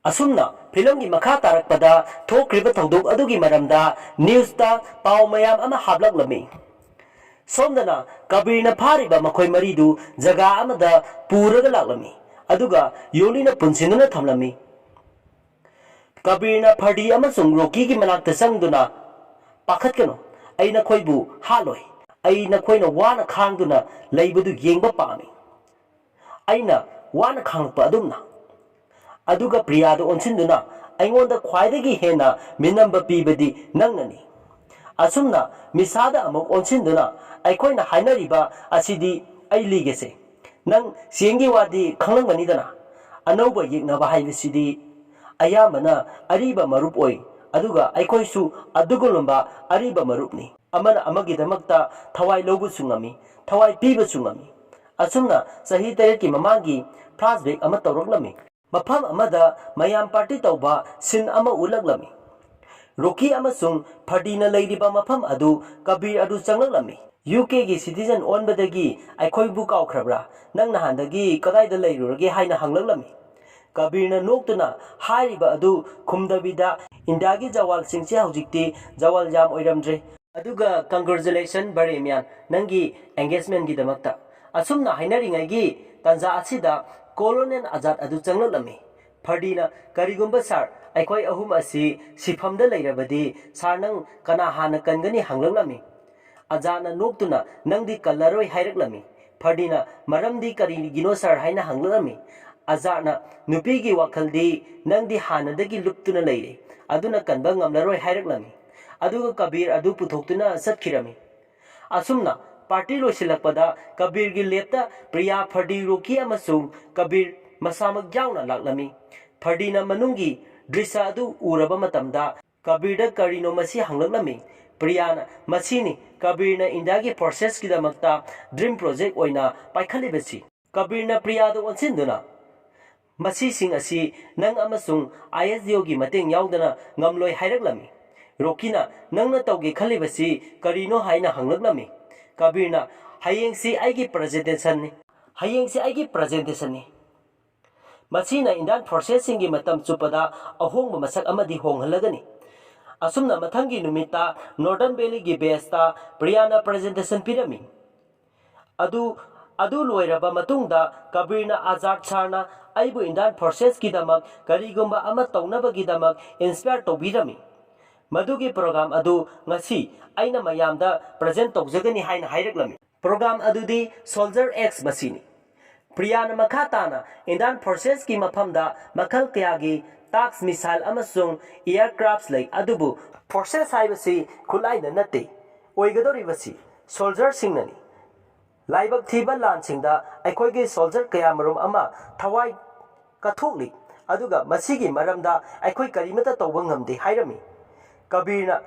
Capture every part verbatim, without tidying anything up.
ꯑꯁꯨꯝꯅ ꯐꯤꯂꯝꯒꯤ ꯃꯈꯥ ꯇꯥꯔꯛꯄꯗ ꯊꯣꯛꯈ꯭ꯔꯤꯕ ꯊꯧꯗꯣꯛ ꯑꯗꯨꯒꯤ ꯃꯔꯝꯗ ꯅ꯭ꯌꯨꯁꯇ ꯄꯥꯎ ꯃꯌꯥꯝ ꯑꯃ ꯍꯥꯞꯂꯛꯂꯝꯃꯤ꯫ ꯁꯣꯝꯗꯅ ꯀꯕꯤꯔꯅ ꯐꯥꯔꯤꯕ ꯃꯈꯣꯏ ꯃꯔꯤꯗꯨ ꯖꯒꯥ ꯑꯃꯗ ꯄꯨꯔꯒ ꯂꯥꯛꯂꯝꯃꯤ, ꯑꯗꯨꯒ ꯌꯣꯂꯤꯅ ꯄꯨꯟꯁꯤꯟꯗꯨꯅ ꯊꯝꯂꯝꯃꯤ꯫ ꯀꯕꯤꯔꯅ ꯐꯔꯗꯤ ꯑꯃꯁꯨꯡ ꯔꯣꯀꯤꯒꯤ ꯃꯅꯥꯛꯇ ꯆꯪꯗꯨꯅ, "ꯄꯥꯈꯠꯀꯅꯨ, ꯑꯩ ꯅꯈꯣꯏꯕꯨ ꯍꯥꯠꯂꯣꯏ꯫ ꯑꯩ ꯅꯈꯣꯏꯅ ꯋꯥꯅ ꯈꯥꯡꯗꯨꯅ ꯂꯩꯕꯗꯨ ꯌꯦꯡꯕ ꯄꯥꯝꯃꯤ꯫ ꯑꯩꯅ ꯋꯥꯅ ꯈꯥꯡꯂꯛꯄ ꯑꯗꯨꯝꯅ"꯫ ꯑꯗꯨꯒ ꯄ꯭ꯔꯤꯌꯥꯗ ꯑꯣꯟꯁꯤꯟꯗꯨꯅ, "ꯑꯩꯉꯣꯟꯗ ꯈ꯭ꯋꯥꯏꯗꯒꯤ ꯍꯦꯟꯅ ꯃꯤꯅꯝꯕ ꯄꯤꯕꯗꯤ ꯅꯪꯅꯅꯤ"꯫ ꯑꯁꯨꯝꯅ ꯃꯤꯁꯥꯗ ꯑꯃꯨꯛ ꯑꯣꯟꯁꯤꯟꯗꯨꯅ, "ꯑꯩꯈꯣꯏꯅ ꯍꯥꯏꯅꯔꯤꯕ ꯑꯁꯤꯗꯤ ꯑꯩ ꯂꯤꯒꯦꯁꯦ꯫ ꯅꯪ ꯆꯦꯡꯒꯤ ꯋꯥꯗꯤ ꯈꯪꯂꯝꯒꯅꯤꯗꯅ꯫ ꯑꯅꯧꯕ ꯌꯦꯛꯅꯕ ꯍꯥꯏꯕꯁꯤꯗꯤ ꯑꯌꯥꯝꯕꯅ ꯑꯔꯤꯕ ꯃꯔꯨꯞ ꯑꯣꯏ, ꯑꯗꯨꯒ ꯑꯩꯈꯣꯏꯁꯨ ꯑꯗꯨꯒꯨꯝꯂꯕ ꯑꯔꯤꯕ ꯃꯔꯨꯞꯅꯤ꯫ ꯑꯃꯅ ꯑꯃꯒꯤꯗꯃꯛꯇ ꯊꯋꯥꯏ ꯂꯧꯕꯁꯨ ꯉꯝꯃꯤ, ꯊꯋꯥꯏ ꯄꯤꯕꯁꯨ ꯉꯝꯃꯤ"꯫ ꯑꯁꯨꯝꯅ ꯆꯍꯤ ꯇꯔꯦꯠꯀꯤ ꯃꯃꯥꯡꯒꯤ ꯐ꯭ꯂꯥꯁꯕꯦꯛ ꯑꯃ ꯇꯧꯔꯛꯂꯝꯃꯤ꯫ ꯃꯐꯝ ꯑꯃꯗ ꯃꯌꯥꯝ ꯄꯥꯔꯇꯤ ꯇꯧꯕ ꯁꯤꯟ ꯑꯃ ꯎꯠꯂꯛꯂꯝꯃꯤ꯫ ꯔꯣꯀꯤ ꯑꯃꯁꯨꯡ ꯐꯔꯗꯤꯅ ꯂꯩꯔꯤꯕ ꯃꯐꯝ ꯑꯗꯨ ꯀꯕꯤꯔ ꯑꯗꯨ ꯆꯪꯂꯛꯂꯝꯃꯤ꯫ "ꯌꯨ ꯀꯦꯒꯤ ꯁꯤꯇꯤꯖꯟ ꯑꯣꯟꯕꯗꯒꯤ ꯑꯩꯈꯣꯏꯕꯨ ꯀꯥꯎꯈ꯭ꯔꯕ꯭ꯔꯥ? ꯅꯪ ꯅꯍꯥꯟꯗꯒꯤ ꯀꯗꯥꯏꯗ ꯂꯩꯔꯨꯔꯒꯦ?" ꯍꯥꯏꯅ ꯍꯪꯂꯛꯂꯝꯃꯤ꯫ ꯀꯕꯤꯔꯅ ꯅꯣꯛꯇꯨꯅ ꯍꯥꯏꯔꯤꯕ ꯑꯗꯨ ꯈꯨꯝꯗꯕꯤꯗ, "ꯏꯟꯗꯤꯌꯥꯒꯤ ꯖꯋꯥꯜꯁꯤꯡꯁꯦ ꯍꯧꯖꯤꯛꯇꯤ ꯖꯋꯥꯜ ꯌꯥꯝ ꯑꯣꯏꯔꯝꯗ꯭ꯔꯦ꯫ ꯑꯗꯨꯒ ꯀꯪꯒ꯭ꯔꯦꯆꯨꯂꯦꯁꯟ ꯕꯔꯦꯃꯤꯌꯥꯟ, ꯅꯪꯒꯤ ꯑꯦꯡꯒꯦꯖꯃꯦꯟꯒꯤꯗꯃꯛꯇ"꯫ ꯑꯁꯨꯝꯅ ꯍꯥꯏꯅꯔꯤꯉꯩꯒꯤ ꯇꯥꯟꯖꯥ ꯑꯁꯤꯗ ꯀꯣꯂꯣꯅꯦꯜ ꯑꯖꯥꯗ ꯑꯗꯨ ꯆꯪꯂꯛꯂꯝꯃꯤ꯫ ꯐꯔꯗꯤꯅ, "ꯀꯔꯤꯒꯨꯝꯕ ꯁꯥꯔ, ꯑꯩꯈꯣꯏ ꯑꯍꯨꯝ ꯑꯁꯤ ꯁꯤꯐꯝꯗ ꯂꯩꯔꯕꯗꯤ ꯁꯥꯔ ꯅꯪ ꯀꯅꯥ ꯍꯥꯟꯅ ꯀꯟꯒꯅꯤ?" ꯍꯪꯂꯛꯂꯝꯃꯤ꯫ ꯑꯖꯥꯗꯅ ꯅꯣꯛꯇꯨꯅ, "ꯅꯪꯗꯤ ꯀꯜꯂꯔꯣꯏ" ꯍꯥꯏꯔꯛꯂꯝꯃꯤ꯫ ꯐꯔꯗꯤꯅ, "ꯃꯔꯝꯗꯤ ꯀꯔꯤꯒꯤꯅꯣ ꯁꯥꯔ?" ꯍꯥꯏꯅ ꯍꯪꯂꯛꯂꯝꯃꯤ꯫ ꯑꯖꯥꯗꯅ, "ꯅꯨꯄꯤꯒꯤ ꯋꯥꯈꯜꯗꯤ ꯅꯪꯗꯤ ꯍꯥꯟꯅꯗꯒꯤ ꯂꯨꯞꯇꯨꯅ ꯂꯩꯔꯦ, ꯑꯗꯨꯅ ꯀꯟꯕ ꯉꯝꯂꯔꯣꯏ" ꯍꯥꯏꯔꯛꯂꯝꯃꯤ꯫ ꯑꯗꯨꯒ ꯀꯕꯤꯔ ꯑꯗꯨ ꯄꯨꯊꯣꯛꯇꯨꯅ ꯆꯠꯈꯤꯔꯝꯃꯤ꯫ ꯑꯁꯨꯝꯅ ꯄꯥꯔꯇꯤ ꯂꯣꯏꯁꯤꯜꯂꯛꯄꯗ ꯀꯕꯤꯔꯒꯤ ꯂꯦꯞꯇ ꯄ꯭ꯔꯤꯌꯥ, ꯐꯔꯗꯤ, ꯔꯣꯀꯤ ꯑꯃꯁꯨꯡ ꯀꯕꯤꯔ ꯃꯁꯥꯃꯛ ꯌꯥꯎꯅ ꯂꯥꯛꯂꯝꯃꯤ꯫ ꯐꯔꯗꯤꯅ ꯃꯅꯨꯡꯒꯤ ꯗ꯭ꯔꯤꯁ ꯑꯗꯨ ꯎꯔꯕ ꯃꯇꯝꯗ ꯀꯕꯤꯔꯗ "ꯀꯔꯤꯅꯣ ꯃꯁꯤ?" ꯍꯪꯂꯛꯂꯝꯃꯤ꯫ ꯄ꯭ꯔꯤꯌꯥꯅ, "ꯃꯁꯤꯅꯤ ꯀꯕꯤꯔꯅ ꯏꯟꯗꯤꯌꯥꯒꯤ ꯐꯣꯔꯁꯦꯁꯀꯤꯗꯃꯛꯇ ꯗ꯭ꯔꯤꯝ ꯄ꯭ꯔꯣꯖꯦꯛ ꯑꯣꯏꯅ ꯄꯥꯏꯈꯠꯂꯤꯕꯁꯤ"꯫ ꯀꯕꯤꯔꯅ ꯄ꯭ꯔꯤꯌꯥꯗ ꯑꯣꯟꯁꯤꯟꯗꯨꯅ, "ꯃꯁꯤꯁꯤꯡ ꯑꯁꯤ ꯅꯪ ꯑꯃꯁꯨꯡ ꯑꯥꯏ ꯑꯦꯁ ꯗꯤ ꯑꯣꯒꯤ ꯃꯇꯦꯡ ꯌꯥꯎꯗꯅ ꯉꯝꯂꯣꯏ" ꯍꯥꯏꯔꯛꯂꯝꯃꯤ꯫ ꯔꯣꯀꯤꯅ, "ꯅꯪꯅ ꯇꯧꯒꯦ ꯈꯜꯂꯤꯕꯁꯤ ꯀꯔꯤꯅꯣ?" ꯍꯥꯏꯅ ꯍꯪꯂꯛꯂꯝꯃꯤ꯫ ꯀꯕꯤꯔꯅ, "ꯍꯌꯦꯡꯁꯤ ꯑꯩꯒꯤ ꯄ꯭ꯔꯖꯦꯟꯇꯦꯁꯟꯅꯤ꯫ ꯍꯌꯦꯡꯁꯤ ꯑꯩꯒꯤ ꯄ꯭ꯔꯖꯦꯟꯇꯦꯁꯟꯅꯤ꯫ ꯃꯁꯤꯅ ꯏꯟꯗꯤꯌꯥꯟ ꯐꯣꯔꯁꯦꯁꯁꯤꯡꯒꯤ ꯃꯇꯝ ꯆꯨꯞꯄꯗ ꯑꯍꯣꯡꯕ ꯃꯁꯛ ꯑꯃꯗꯤ ꯍꯣꯡꯍꯜꯂꯒꯅꯤ꯫ ꯑꯁꯨꯝꯅ ꯃꯊꯪꯒꯤ ꯅꯨꯃꯤꯠꯇ ꯅꯣꯔꯗꯔꯟ ꯚꯦꯂꯤꯒꯤ ꯕꯦꯁꯇ ꯄ꯭ꯔꯤꯌꯥꯅ ꯄ꯭ꯔꯖꯦꯟꯇꯦꯁꯟ ꯄꯤꯔꯝꯃꯤ꯫ ꯑꯗꯨ ꯑꯗꯨ ꯂꯣꯏꯔꯕ ꯃꯇꯨꯡꯗ ꯀꯕꯤꯔꯅ ꯑꯖꯥꯗ ꯁꯥꯔꯅ ꯑꯩꯕꯨ ꯏꯟꯗꯤꯌꯥꯟ ꯐꯣꯔꯁꯦꯁꯀꯤꯗꯃꯛ ꯀꯔꯤꯒꯨꯝꯕ ꯑꯃ ꯇꯧꯅꯕꯒꯤꯗꯃꯛ ꯏꯟꯁꯄꯌꯔ ꯇꯧꯕꯤꯔꯝꯃꯤ꯫ ꯃꯗꯨꯒꯤ ꯄ꯭ꯔꯣꯒ꯭ꯔꯥꯝ ꯑꯗꯨ ꯉꯁꯤ ꯑꯩꯅ ꯃꯌꯥꯝꯗ ꯄ꯭ꯔꯖꯦꯟ ꯇꯧꯖꯒꯅꯤ ꯍꯥꯏꯅ ꯍꯥꯏꯔꯛꯂꯝꯃꯤ꯫ ꯄ꯭ꯔꯣꯒ꯭ꯔꯥꯝ ꯑꯗꯨꯗꯤ ꯁꯣꯜꯖꯔ ꯑꯦꯛꯁ ꯃꯁꯤꯅꯤ꯫ ꯄ꯭ꯔꯤꯌꯥꯅ ꯃꯈꯥ ꯇꯥꯅ ꯏꯟꯗꯤꯌꯥꯟ ꯐꯣꯔꯁꯦꯁꯀꯤ ꯃꯐꯝꯗ ꯃꯈꯜ ꯀꯌꯥꯒꯤ ꯇꯥꯡꯛꯁ, ꯃꯤꯁꯥꯏꯜ ꯑꯃꯁꯨꯡ ꯑꯦꯌꯔꯀ꯭ꯔꯥꯐ ꯂꯩ, ꯑꯗꯨꯕꯨ ꯐꯣꯔꯁꯦꯁ ꯍꯥꯏꯕꯁꯤ ꯈꯨꯠꯂꯥꯏꯅ ꯅꯠꯇꯦ, ꯑꯣꯏꯒꯗꯧꯔꯤꯕꯁꯤ ꯁꯣꯜꯖꯔꯁꯤꯡꯅꯅꯤ꯫ ꯂꯥꯏꯕꯛ ꯊꯤꯕ ꯂꯥꯟꯁꯤꯡꯗ ꯑꯩꯈꯣꯏꯒꯤ ꯁꯣꯜꯖꯔ ꯀꯌꯥꯃꯔꯨꯝ ꯑꯃ ꯊꯋꯥꯏ ꯀꯠꯊꯣꯛꯂꯤ, ꯑꯗꯨꯒ ꯃꯁꯤꯒꯤ ꯃꯔꯝꯗ ꯑꯩꯈꯣꯏ ꯀꯔꯤꯃꯠꯇ ꯇꯧꯕ ꯉꯝꯗꯦ ꯍꯥꯏꯔꯝꯃꯤ꯫ ꯀꯕꯤꯔꯅ,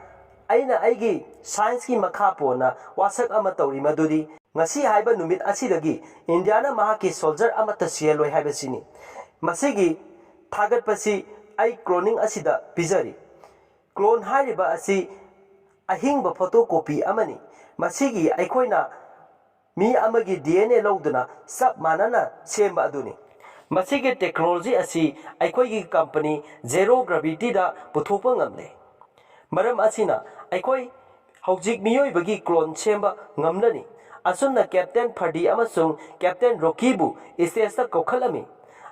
ꯑꯩꯅ ꯑꯩꯒꯤ ꯁꯥꯏꯟꯁꯀꯤ ꯃꯈꯥ ꯄꯣꯟꯅ ꯋꯥꯁꯛ ꯑꯃ ꯇꯧꯔꯤ, ꯃꯗꯨꯗꯤ ꯉꯁꯤ ꯍꯥꯏꯕ ꯅꯨꯃꯤꯠ ꯑꯁꯤꯗꯒꯤ ꯏꯟꯗꯤꯌꯥꯅ ꯃꯍꯥꯛꯀꯤ ꯁꯣꯜꯖꯔ ꯑꯃꯠꯇ ꯁꯤꯍꯜꯂꯣꯏ ꯍꯥꯏꯕꯁꯤꯅꯤ꯫ ꯃꯁꯤꯒꯤ ꯊꯥꯒꯠꯄꯁꯤ ꯑꯩ ꯀ꯭ꯂꯣꯅꯤꯡ ꯑꯁꯤꯗ ꯄꯤꯖꯔꯤ꯫ ꯀ꯭ꯂꯣꯟ ꯍꯥꯏꯔꯤꯕ ꯑꯁꯤ ꯑꯍꯤꯡꯕ ꯐꯣꯇꯣ ꯀꯣꯄꯤ ꯑꯃꯅꯤ꯫ ꯃꯁꯤꯒꯤ ꯑꯩꯈꯣꯏꯅ ꯃꯤ ꯑꯃꯒꯤ ꯗꯤ ꯑꯦꯟ ꯑꯦ ꯂꯧꯗꯨꯅ ꯆꯞ ꯃꯥꯟꯅꯅ ꯁꯦꯝꯕ ꯑꯗꯨꯅꯤ꯫ ꯃꯁꯤꯒꯤ ꯇꯦꯛꯅꯣꯂꯣꯖꯤ ꯑꯁꯤ ꯑꯩꯈꯣꯏꯒꯤ ꯀꯝꯄꯅꯤ ꯖꯦꯔꯣ ꯒ꯭ꯔꯦꯚꯤꯇꯤꯗ ꯄꯨꯊꯣꯛꯄ ꯉꯝꯂꯦ꯫ ꯃꯔꯝ ꯑꯁꯤꯅ ꯑꯩꯈꯣꯏ ꯍꯧꯖꯤꯛ ꯃꯤꯑꯣꯏꯕꯒꯤ ꯀ꯭ꯂꯣꯟ ꯁꯦꯝꯕ ꯉꯝꯂꯅꯤ꯫ ꯑꯁꯨꯝꯅ ꯀꯦꯞꯇꯦꯟ ꯐꯔꯗꯤ ꯑꯃꯁꯨꯡ ꯀꯦꯞꯇꯦꯟ ꯔꯣꯀꯤꯕꯨ ꯁ꯭ꯇꯦꯖꯇ ꯀꯧꯈꯠꯂꯝꯃꯤ꯫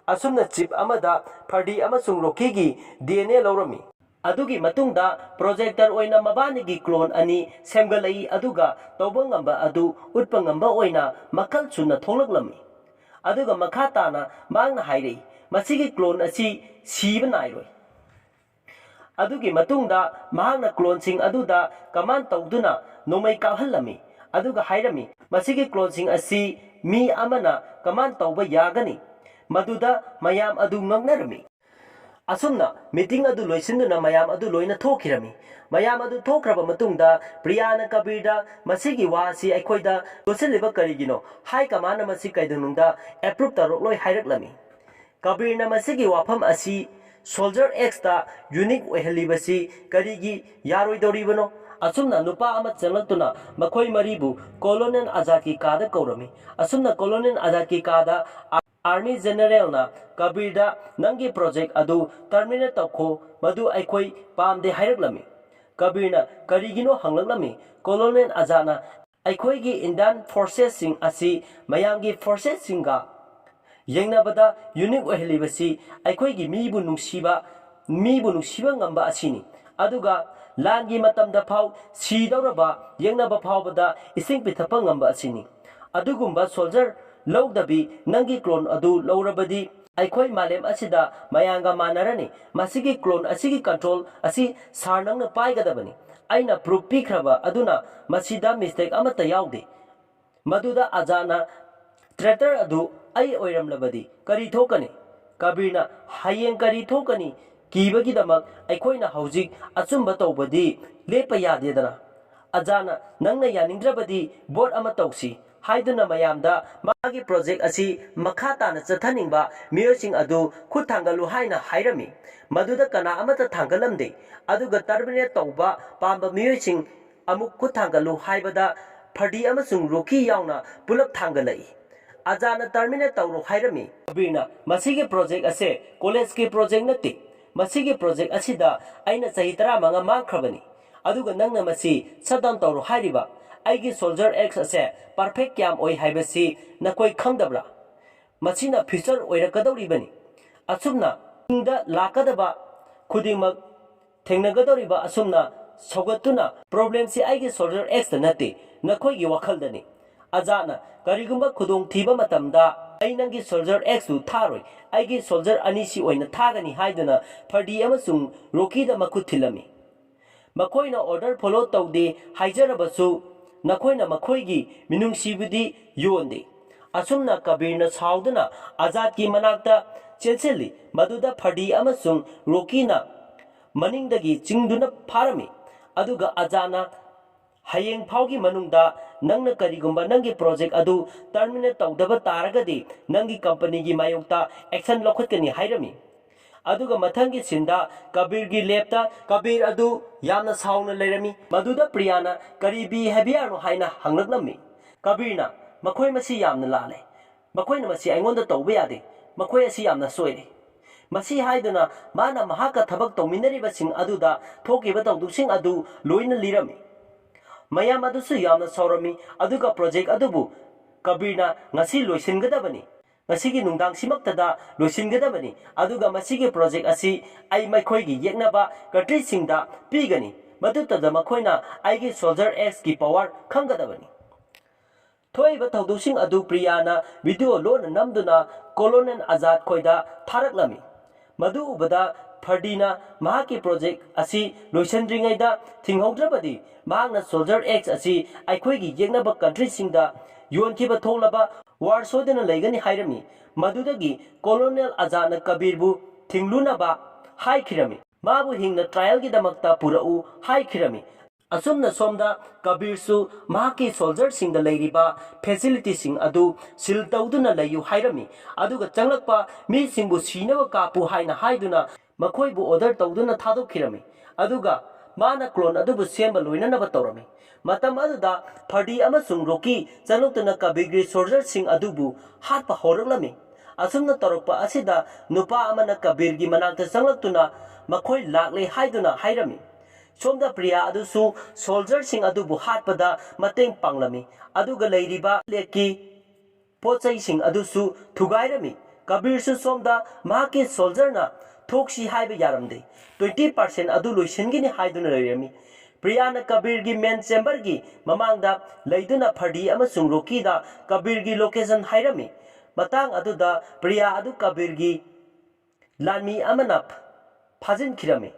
ꯑꯁꯨꯝꯅ ꯆꯤꯞ ꯑꯃꯗ ꯐꯔꯗꯤ ꯑꯃꯁꯨꯡ ꯔꯣꯀꯤꯒꯤ ꯗꯤ ꯑꯦꯟ ꯑꯦ ꯂꯧꯔꯝꯃꯤ꯫ ꯑꯗꯨꯒꯤ ꯃꯇꯨꯡꯗ ꯄ꯭ꯔꯣꯖꯦꯛꯇꯔ ꯑꯣꯏꯅ ꯃꯕꯥꯅꯤꯒꯤ ꯀ꯭ꯂꯣꯟ ꯑꯅꯤ ꯁꯦꯝꯒꯠꯂꯛꯏ, ꯑꯗꯨꯒ ꯇꯧꯕ ꯉꯝꯕ ꯑꯗꯨ ꯎꯠꯄ ꯉꯝꯕ ꯑꯣꯏꯅ ꯃꯈꯜ ꯁꯨꯅ ꯊꯣꯛꯂꯛꯂꯝꯃꯤ꯫ ꯑꯗꯨꯒ ꯃꯈꯥ ꯇꯥꯅ ꯃꯍꯥꯛꯅ ꯍꯥꯏꯔꯛꯏ, ꯃꯁꯤꯒꯤ ꯀ꯭ꯂꯣꯟ ꯑꯁꯤ ꯁꯤꯕ ꯅꯥꯏꯔꯣꯏ꯫ ꯑꯗꯨꯒꯤ ꯃꯇꯨꯡꯗ ꯃꯍꯥꯛꯅ ꯀ꯭ꯂꯣꯟꯁꯤꯡ ꯑꯗꯨꯗ ꯀꯃꯥꯟ ꯇꯧꯗꯨꯅ ꯅꯣꯡꯃꯩ ꯀꯥꯞꯍꯜꯂꯝꯃꯤ, ꯑꯗꯨꯒ ꯍꯥꯏꯔꯝꯃꯤ, ꯃꯁꯤꯒꯤ ꯀ꯭ꯂꯣꯟꯁꯤꯡ ꯑꯁꯤ ꯃꯤ ꯑꯃꯅ ꯀꯃꯥꯟ ꯇꯧꯕ ꯌꯥꯒꯅꯤ꯫ ꯃꯗꯨꯗ ꯃꯌꯥꯝ ꯑꯗꯨ ꯉꯛꯅꯔꯝꯃꯤ꯫ ꯑꯁꯨꯝꯅ ꯃꯤꯇꯤꯡ ꯑꯗꯨ ꯂꯣꯏꯁꯤꯟꯗꯨꯅ ꯃꯌꯥꯝ ꯑꯗꯨ ꯂꯣꯏꯅ ꯊꯣꯛꯈꯤꯔꯝꯃꯤ꯫ ꯃꯌꯥꯝ ꯑꯗꯨ ꯊꯣꯛꯈ꯭ꯔꯕ ꯃꯇꯨꯡꯗ ꯄ꯭ꯔꯤꯌꯥꯅ ꯀꯕꯤꯔꯗ ꯃꯁꯤꯒꯤ ꯋꯥ ꯑꯁꯤ ꯑꯩꯈꯣꯏꯗ ꯂꯣꯠꯁꯤꯜꯂꯤꯕ ꯀꯔꯤꯒꯤꯅꯣ? ꯍꯥꯏ ꯀꯃꯥꯟꯅ ꯃꯁꯤ ꯀꯩꯗꯧꯅꯨꯡꯗ ꯑꯦꯄ꯭ꯔꯨꯞ ꯇꯧꯔꯛꯂꯣꯏ ꯍꯥꯏꯔꯛꯂꯝꯃꯤ꯫ ꯀꯕꯤꯔꯅ ꯃꯁꯤꯒꯤ ꯋꯥꯐꯝ ꯑꯁꯤ ꯁꯣꯜꯖꯔ ꯑꯦꯛꯁꯇ ꯌꯨꯅꯤꯛ ꯑꯣꯏꯍꯜꯂꯤꯕꯁꯤ ꯀꯔꯤꯒꯤ ꯌꯥꯔꯣꯏꯗꯧꯔꯤꯕꯅꯣ? ꯑꯁꯨꯝꯅ ꯅꯨꯄꯥ ꯑꯃ ꯆꯪꯂꯛꯇꯨꯅ ꯃꯈꯣꯏ ꯃꯔꯤꯕꯨ ꯀꯣꯂꯣꯅꯦꯜ ꯑꯖꯥꯗꯀꯤ ꯀꯥꯗ ꯀꯧꯔꯝꯃꯤ꯫ ꯑꯁꯨꯝꯅ ꯀꯣꯂꯣꯅꯦꯜ ꯑꯖꯥꯗꯀꯤ ꯀꯥꯗ ꯑꯥꯔꯃꯤ ꯖꯦꯅꯔꯦꯜꯅ ꯀꯕꯤꯔꯗ "ꯅꯪꯒꯤ ꯄ꯭ꯔꯣꯖꯦꯛ ꯑꯗꯨ ꯇꯔꯃꯤꯅꯦꯠ ꯇꯧꯈꯣ, ꯃꯗꯨ ꯑꯩꯈꯣꯏ ꯄꯥꯝꯗꯦ" ꯍꯥꯏꯔꯛꯂꯝꯃꯤ꯫ ꯀꯕꯤꯔꯅ ꯀꯔꯤꯒꯤꯅꯣ ꯍꯪꯂꯛꯂꯝꯃꯤ꯫ ꯀꯣꯂꯣꯅꯦꯜ ꯑꯖꯥꯠꯅ "ꯑꯩꯈꯣꯏꯒꯤ ꯏꯟꯗꯤꯌꯥꯟ ꯐꯣꯔꯁꯦꯁꯁꯤꯡ ꯑꯁꯤ ꯃꯌꯥꯝꯒꯤ ꯐꯣꯔꯁꯦꯁꯁꯤꯡꯒ ꯌꯦꯡꯅꯕꯗ ꯌꯨꯅꯤꯛ ꯑꯣꯏꯍꯜꯂꯤꯕꯁꯤ ꯑꯩꯈꯣꯏꯒꯤ ꯃꯤꯕꯨ ꯅꯨꯡꯁꯤꯕ, ꯃꯤꯕꯨ ꯅꯨꯡꯁꯤꯕ ꯉꯝꯕ ꯑꯁꯤꯅꯤ꯫ ꯑꯗꯨꯒ ꯂꯥꯟꯒꯤ ꯃꯇꯝꯗ ꯐꯥꯎ ꯁꯤꯗꯧꯔꯕ ꯌꯦꯡꯅꯕ ꯐꯥꯎꯕꯗ ꯏꯁꯤꯡ ꯄꯤꯊꯛꯄ ꯉꯝꯕ ꯑꯁꯤꯅꯤ꯫ ꯑꯗꯨꯒꯨꯝꯕ ꯁꯣꯜꯖꯔ ꯂꯧꯗꯕꯤ ꯅꯪꯒꯤ ꯀ꯭ꯂꯣꯟ ꯑꯗꯨ ꯂꯧꯔꯕꯗꯤ ꯑꯩꯈꯣꯏ ꯃꯥꯂꯦꯝ ꯑꯁꯤꯗ ꯃꯌꯥꯝꯒ ꯃꯥꯟꯅꯔꯅꯤ꯫ ꯃꯁꯤꯒꯤ ꯀ꯭ꯂꯣꯟ ꯑꯁꯤꯒꯤ ꯀꯟꯇ꯭ꯔꯣꯜ ꯑꯁꯤ ꯁꯥꯔ ꯅꯪꯅ ꯄꯥꯏꯒꯗꯕꯅꯤ꯫ ꯑꯩꯅ ꯄ꯭ꯔꯨꯐ ꯄꯤꯈ꯭ꯔꯕ ꯑꯗꯨꯅ ꯃꯁꯤꯗ ꯃꯤꯁꯇꯦꯛ ꯑꯃꯠꯇ ꯌꯥꯎꯗꯦ"꯫ ꯃꯗꯨꯗ ꯑꯖꯥꯠꯅ "ꯇ꯭ꯔꯦꯇꯔ ꯑꯗꯨ ꯑꯩ ꯑꯣꯏꯔꯝꯂꯕꯗꯤ ꯀꯔꯤ ꯊꯣꯛꯀꯅꯤ?" ꯀꯕꯤꯔꯅ "ꯍꯌꯦꯡ ꯀꯔꯤ ꯊꯣꯛꯀꯅꯤ ꯀꯤꯕꯒꯤꯗꯃꯛ ꯑꯩꯈꯣꯏꯅ ꯍꯧꯖꯤꯛ ꯑꯆꯨꯝꯕ ꯇꯧꯕꯗꯤ ꯂꯦꯞꯄ ꯌꯥꯗꯦꯗꯅ꯫ ꯑꯖꯥꯠꯅ "ꯅꯪꯅ ꯌꯥꯅꯤꯡꯗ꯭ꯔꯕꯗꯤ ꯚꯣꯠ ꯑꯃ ꯇꯧꯁꯤ" ꯍꯥꯏꯗꯨꯅ ꯃꯌꯥꯝꯗ ꯃꯥꯒꯤ ꯄ꯭ꯔꯣꯖꯦꯛ ꯑꯁꯤ ꯃꯈꯥ ꯇꯥꯅ ꯆꯠꯊꯅꯤꯡꯕ ꯃꯤꯑꯣꯏꯁꯤꯡ ꯑꯗꯨ ꯈꯨꯠ ꯊꯥꯡꯒꯠꯂꯨ ꯍꯥꯏꯅ ꯍꯥꯏꯔꯝꯃꯤ꯫ ꯃꯗꯨꯗ ꯀꯅꯥ ꯑꯃꯠꯇ ꯊꯥꯡꯒꯠꯂꯝꯗꯦ꯫ ꯑꯗꯨꯒ ꯇꯔꯃꯤꯅꯦꯠ ꯇꯧꯕ ꯄꯥꯝꯕ ꯃꯤꯑꯣꯏꯁꯤꯡ ꯑꯃꯨꯛ ꯈꯨꯠ ꯊꯥꯡꯒꯠꯂꯨ ꯍꯥꯏꯕꯗ ꯐꯔꯗꯤ ꯑꯃꯁꯨꯡ ꯔꯣꯀꯤ ꯌꯥꯎꯅ ꯄꯨꯂꯞ ꯊꯥꯡꯒꯠꯂꯛꯏ꯫ ꯑꯖꯥꯠꯅ "ꯇꯔꯃꯤꯅꯦꯠ ꯇꯧꯔꯣ" ꯍꯥꯏꯔꯝꯃꯤ꯫ ꯀꯕꯤꯔꯅ "ꯃꯁꯤꯒꯤ ꯄ꯭ꯔꯣꯖꯦꯛ ꯑꯁꯦ ꯀꯣꯂꯦꯖꯀꯤ ꯄ꯭ꯔꯣꯖꯦꯛ ꯅꯠꯇꯦ꯫ ꯃꯁꯤꯒꯤ ꯄ꯭ꯔꯣꯖꯦꯛ ꯑꯁꯤꯗ ꯑꯩꯅ ꯆꯍꯤ ꯇꯔꯥꯃꯉꯥ ꯃꯥꯡꯈ꯭ꯔꯕꯅꯤ꯫ ꯑꯗꯨꯒ ꯅꯪꯅ ꯃꯁꯤ ꯁꯠ ꯗꯥꯎꯟ ꯇꯧꯔꯣ ꯍꯥꯏꯔꯤꯕ꯫ ꯑꯩꯒꯤ ꯁꯣꯜꯖꯔ ꯑꯦꯛꯁ ꯑꯁꯦ ꯄꯔꯐꯦꯛ ꯀꯌꯥꯝ ꯑꯣꯏ ꯍꯥꯏꯕꯁꯤ ꯅꯈꯣꯏ ꯈꯪꯗꯕ꯭ꯔꯥ? ꯃꯁꯤꯅ ꯐ꯭ꯌꯨꯆꯔ ꯑꯣꯏꯔꯛꯀꯗꯧꯔꯤꯕꯅꯤ꯫ ꯑꯁꯨꯝꯅ ꯇꯨꯡꯗ ꯂꯥꯛꯀꯗꯕ ꯈꯨꯗꯤꯡꯃꯛ ꯊꯦꯡꯅꯒꯗꯧꯔꯤꯕ ꯑꯁꯨꯝꯅ ꯁꯧꯒꯠꯇꯨꯅ ꯄ꯭ꯔꯣꯕ꯭ꯂꯦꯝꯁꯤ ꯑꯩꯒꯤ ꯁꯣꯜꯖꯔ ꯑꯦꯛꯁꯇ ꯅꯠꯇꯦ, ꯅꯈꯣꯏꯒꯤ ꯋꯥꯈꯜꯗꯅꯤ꯫ ꯑꯖꯥꯠꯅ "ꯀꯔꯤꯒꯨꯝꯕ ꯈꯨꯗꯣꯡ ꯊꯤꯕ ꯃꯇꯝꯗ ꯑꯩ ꯅꯪꯒꯤ ꯁꯣꯜꯖꯔ ꯑꯦꯛꯁꯇꯨ ꯊꯥꯔꯣꯏ, ꯑꯩꯒꯤ ꯁꯣꯜꯖꯔ ꯑꯅꯤꯁꯤ ꯑꯣꯏꯅ ꯊꯥꯒꯅꯤ" ꯍꯥꯏꯗꯨꯅ ꯐꯔꯗꯤ ꯑꯃꯁꯨꯡ ꯔꯣꯀꯤꯗ ꯃꯈꯨꯠ ꯊꯤꯜꯂꯝꯃꯤ꯫ "ꯃꯈꯣꯏꯅ ꯑꯣꯔꯗꯔ ꯐꯣꯂꯣ ꯇꯧꯗꯦ ꯍꯥꯏꯖꯔꯕꯁꯨ ꯅꯈꯣꯏꯅ ꯃꯈꯣꯏꯒꯤ ꯃꯤꯅꯨꯡꯁꯤꯕꯨꯗꯤ ꯌꯣꯟꯗꯦ"꯫ ꯑꯁꯨꯝꯅ ꯀꯕꯤꯔꯅ ꯁꯥꯎꯗꯨꯅ ꯑꯖꯥꯠꯀꯤ ꯃꯅꯥꯛꯇ ꯆꯦꯟꯁꯤꯜꯂꯤ꯫ ꯃꯗꯨꯗ ꯐꯔꯗꯤ ꯑꯃꯁꯨꯡ ꯔꯣꯀꯤꯅ ꯃꯅꯤꯡꯗꯒꯤ ꯆꯤꯡꯗꯨꯅ ꯐꯥꯔꯝꯃꯤ꯫ ꯑꯗꯨꯒ ꯑꯖꯥꯠꯅ "ꯍꯌꯦꯡ ꯐꯥꯎꯒꯤ ꯃꯅꯨꯡꯗ ꯅꯪꯅ ꯀꯔꯤꯒꯨꯝꯕ ꯅꯪꯒꯤ ꯄ꯭ꯔꯣꯖꯦꯛ ꯑꯗꯨ ꯇꯔꯃꯤꯅꯦꯠ ꯇꯧꯗꯕ ꯇꯥꯔꯒꯗꯤ ꯅꯪꯒꯤ ꯀꯝꯄꯅꯤꯒꯤ ꯃꯥꯌꯣꯛꯇ ꯑꯦꯛꯁꯟ ꯂꯧꯈꯠꯀꯅꯤ" ꯍꯥꯏꯔꯝꯃꯤ꯫ ꯑꯗꯨꯒ ꯃꯊꯪꯒꯤ ꯁꯤꯟꯗ ꯀꯕꯤꯔꯒꯤ ꯂꯦꯞꯇ ꯀꯕꯤꯔ ꯑꯗꯨ ꯌꯥꯝꯅ ꯁꯥꯎꯅ ꯂꯩꯔꯝꯃꯤ꯫ ꯃꯗꯨꯗ ꯄ꯭ꯔꯤꯌꯥꯅ "ꯀꯔꯤ ꯕꯤꯍꯦꯕꯤꯌꯔꯅꯣ?" ꯍꯥꯏꯅ ꯍꯪꯂꯛꯂꯝꯃꯤ꯫ ꯀꯕꯤꯔꯅ "ꯃꯈꯣꯏ ꯃꯁꯤ ꯌꯥꯝꯅ ꯂꯥꯜꯂꯦ꯫ ꯃꯈꯣꯏꯅ ꯃꯁꯤ ꯑꯩꯉꯣꯟꯗ ꯇꯧꯕ ꯌꯥꯗꯦ꯫ ꯃꯈꯣꯏ ꯑꯁꯤ ꯌꯥꯝꯅ ꯁꯣꯏꯔꯦ꯫ ꯃꯁꯤ ꯍꯥꯏꯗꯨꯅ ꯃꯥꯅ ꯃꯍꯥꯛꯀ ꯊꯕꯛ ꯇꯧꯃꯤꯟꯅꯔꯤꯕꯁꯤꯡ ꯑꯗꯨꯗ ꯊꯣꯛꯈꯤꯕ ꯊꯧꯗꯣꯛꯁꯤꯡ ꯑꯗꯨ ꯂꯣꯏꯅ ꯂꯤꯔꯝꯃꯤ꯫ ꯃꯌꯥꯝ ꯑꯗꯨꯁꯨ ꯌꯥꯝꯅ ꯁꯥꯎꯔꯝꯃꯤ꯫ ꯑꯗꯨꯒ ꯄ꯭ꯔꯣꯖꯦꯛ ꯑꯗꯨꯕꯨ ꯀꯕꯤꯔꯅ ꯉꯁꯤ ꯂꯣꯏꯁꯤꯟꯒꯗꯕꯅꯤ, ꯉꯁꯤꯒꯤ ꯅꯨꯡꯗꯥꯡꯁꯤꯃꯛꯇꯗ ꯂꯣꯏꯁꯤꯟꯒꯗꯕꯅꯤ, ꯑꯗꯨꯒ ꯃꯁꯤꯒꯤ ꯄ꯭ꯔꯣꯖꯦꯛ ꯑꯁꯤ ꯑꯩ ꯃꯈꯣꯏꯒꯤ ꯌꯦꯛꯅꯕ ꯀꯟꯇ꯭ꯔꯤꯁꯤꯡꯗ ꯄꯤꯒꯅꯤ꯫ ꯃꯗꯨꯇꯗ ꯃꯈꯣꯏꯅ ꯑꯩꯒꯤ ꯁꯣꯜꯖꯔ ꯑꯦꯛꯁꯀꯤ ꯄꯋꯥꯔ ꯈꯪꯒꯗꯕꯅꯤ꯫ ꯊꯣꯛꯏꯕ ꯊꯧꯗꯣꯛꯁꯤꯡ ꯑꯗꯨ ꯄ꯭ꯔꯤꯌꯥꯅ ꯚꯤꯗꯤꯑꯣ ꯂꯣꯟꯅ ꯅꯝꯗꯨꯅ ꯀꯣꯂꯣꯅꯦꯜ ꯑꯖꯥꯗ ꯈꯣꯏꯗ ꯊꯥꯔꯛꯂꯝꯃꯤ꯫ ꯃꯗꯨ ꯎꯕꯗ ꯐꯔꯗꯤꯅ ꯃꯍꯥꯛꯀꯤ ꯄ꯭ꯔꯣꯖꯦꯛ ꯑꯁꯤ ꯂꯣꯏꯁꯤꯟꯗ꯭ꯔꯤꯉꯩꯗ ꯊꯤꯡꯍꯧꯗ꯭ꯔꯕꯗꯤ ꯃꯍꯥꯛꯅ ꯁꯣꯜꯖꯔ ꯑꯦꯛꯁ ꯑꯁꯤ ꯑꯩꯈꯣꯏꯒꯤ ꯌꯦꯛꯅꯕ ꯀꯟꯇ꯭ꯔꯤꯁꯤꯡꯗ ꯌꯣꯟꯈꯤꯕ ꯊꯣꯛꯂꯕ ꯋꯥꯔ ꯁꯣꯏꯗꯅ ꯂꯩꯒꯅꯤ ꯍꯥꯏꯔꯝꯃꯤ꯫ ꯃꯗꯨꯗꯒꯤ ꯀꯣꯂꯣꯅꯦꯜ ꯑꯖꯥꯗꯅ ꯀꯕꯤꯔꯕꯨ ꯊꯤꯡꯂꯨꯅꯕ ꯍꯥꯏꯈꯤꯔꯝꯃꯤ꯫ ꯃꯥꯕꯨ ꯍꯤꯡꯅ ꯇ꯭ꯔꯥꯏꯌꯦꯜꯒꯤꯗꯃꯛꯇ ꯄꯨꯔꯛꯎ ꯍꯥꯏꯈꯤꯔꯝꯃꯤ꯫ ꯑꯁꯨꯝꯅ ꯁꯣꯝꯗ ꯀꯕꯤꯔꯁꯨ ꯃꯍꯥꯛꯀꯤ ꯁꯣꯜꯖꯔꯁꯤꯡꯗ ꯂꯩꯔꯤꯕ ꯐꯦꯁꯤꯂꯤꯇꯤꯁꯤꯡ ꯑꯗꯨ ꯁꯤꯜ ꯇꯧꯗꯨꯅ ꯂꯩꯌꯨ ꯍꯥꯏꯔꯝꯃꯤ꯫ ꯑꯗꯨꯒ ꯆꯪꯂꯛꯄ ꯃꯤꯁꯤꯡꯕꯨ ꯁꯤꯅꯕ ꯀꯥꯞꯄꯨ ꯍꯥꯏꯅ ꯍꯥꯏꯗꯨꯅ ꯃꯈꯣꯏꯕꯨ ꯑꯣꯔꯗꯔ ꯇꯧꯗꯨꯅ ꯊꯥꯗꯣꯛꯈꯤꯔꯝꯃꯤ꯫ ꯑꯗꯨꯒ ꯃꯥꯅ ꯀ꯭ꯂꯣꯟ ꯑꯗꯨꯕꯨ ꯁꯦꯝꯕ ꯂꯣꯏꯅꯅꯕ ꯇꯧꯔꯝꯃꯤ꯫ ꯃꯇꯝ ꯑꯗꯨꯗ ꯐꯔꯗꯤ ꯑꯃꯁꯨꯡ ꯔꯣꯀꯤ ꯆꯪꯂꯛꯇꯨꯅ ꯀꯕꯤꯔꯒꯤ ꯁꯣꯜꯖꯔꯁꯤꯡ ꯑꯗꯨꯕꯨ ꯍꯥꯠꯄ ꯍꯧꯔꯛꯂꯝꯃꯤ꯫ ꯑꯁꯨꯝꯅ ꯇꯧꯔꯛꯄ ꯑꯁꯤꯗ ꯅꯨꯄꯥ ꯑꯃꯅ ꯀꯕꯤꯔꯒꯤ ꯃꯅꯥꯛꯇ ꯆꯪꯂꯛꯇꯨꯅ ꯃꯈꯣꯏ ꯂꯥꯛꯂꯦ ꯍꯥꯏꯗꯨꯅ ꯍꯥꯏꯔꯝꯃꯤ꯫ ꯁꯣꯝꯗ ꯄ꯭ꯔꯤꯌꯥ ꯑꯗꯨꯁꯨ ꯁꯣꯜꯖꯔꯁꯤꯡ ꯑꯗꯨꯕꯨ ꯍꯥꯠꯄꯗ ꯃꯇꯦꯡ ꯄꯥꯡꯂꯝꯃꯤ꯫ ꯑꯗꯨꯒ ꯂꯩꯔꯤꯕ ꯂꯦꯛꯀꯤ ꯄꯣꯠ ꯆꯩꯁꯤꯡ ꯑꯗꯨꯁꯨ ꯊꯨꯒꯥꯏꯔꯝꯃꯤ꯫ ꯀꯕꯤꯔꯁꯨ ꯁꯣꯝꯗ ꯃꯍꯥꯛꯀꯤ ꯁꯣꯜꯖꯔꯅ ꯊꯣꯛꯁꯤ ꯍꯥꯏꯕ ꯌꯥꯔꯝꯗꯦ꯫ ꯇ꯭ꯋꯦꯟꯇꯤ ꯄꯥꯔꯁꯦꯟ ꯑꯗꯨ ꯂꯣꯏꯁꯤꯟꯒꯅꯤ ꯍꯥꯏꯗꯨꯅ ꯂꯩꯔꯝꯃꯤ꯫ ꯄ꯭ꯔꯤꯌꯥꯅ ꯀꯕꯤꯔꯒꯤ ꯃꯦꯟ ꯆꯦꯝꯕꯔꯒꯤ ꯃꯃꯥꯡꯗ ꯂꯩꯗꯨꯅ ꯐꯔꯗꯤ ꯑꯃꯁꯨꯡ ꯔꯣꯀꯤꯗ ꯀꯕꯤꯔꯒꯤ ꯂꯣꯀꯦꯁꯟ ꯍꯥꯏꯔꯝꯃꯤ꯫ ꯃꯇꯥꯡ ꯑꯗꯨꯗ ꯄ꯭ꯔꯤꯌꯥ ꯑꯗꯨ ꯀꯕꯤꯔꯒꯤ ꯂꯥꯟꯃꯤ ꯑꯃꯅ ꯐꯥꯖꯤꯟꯈꯤꯔꯝꯃꯤ꯫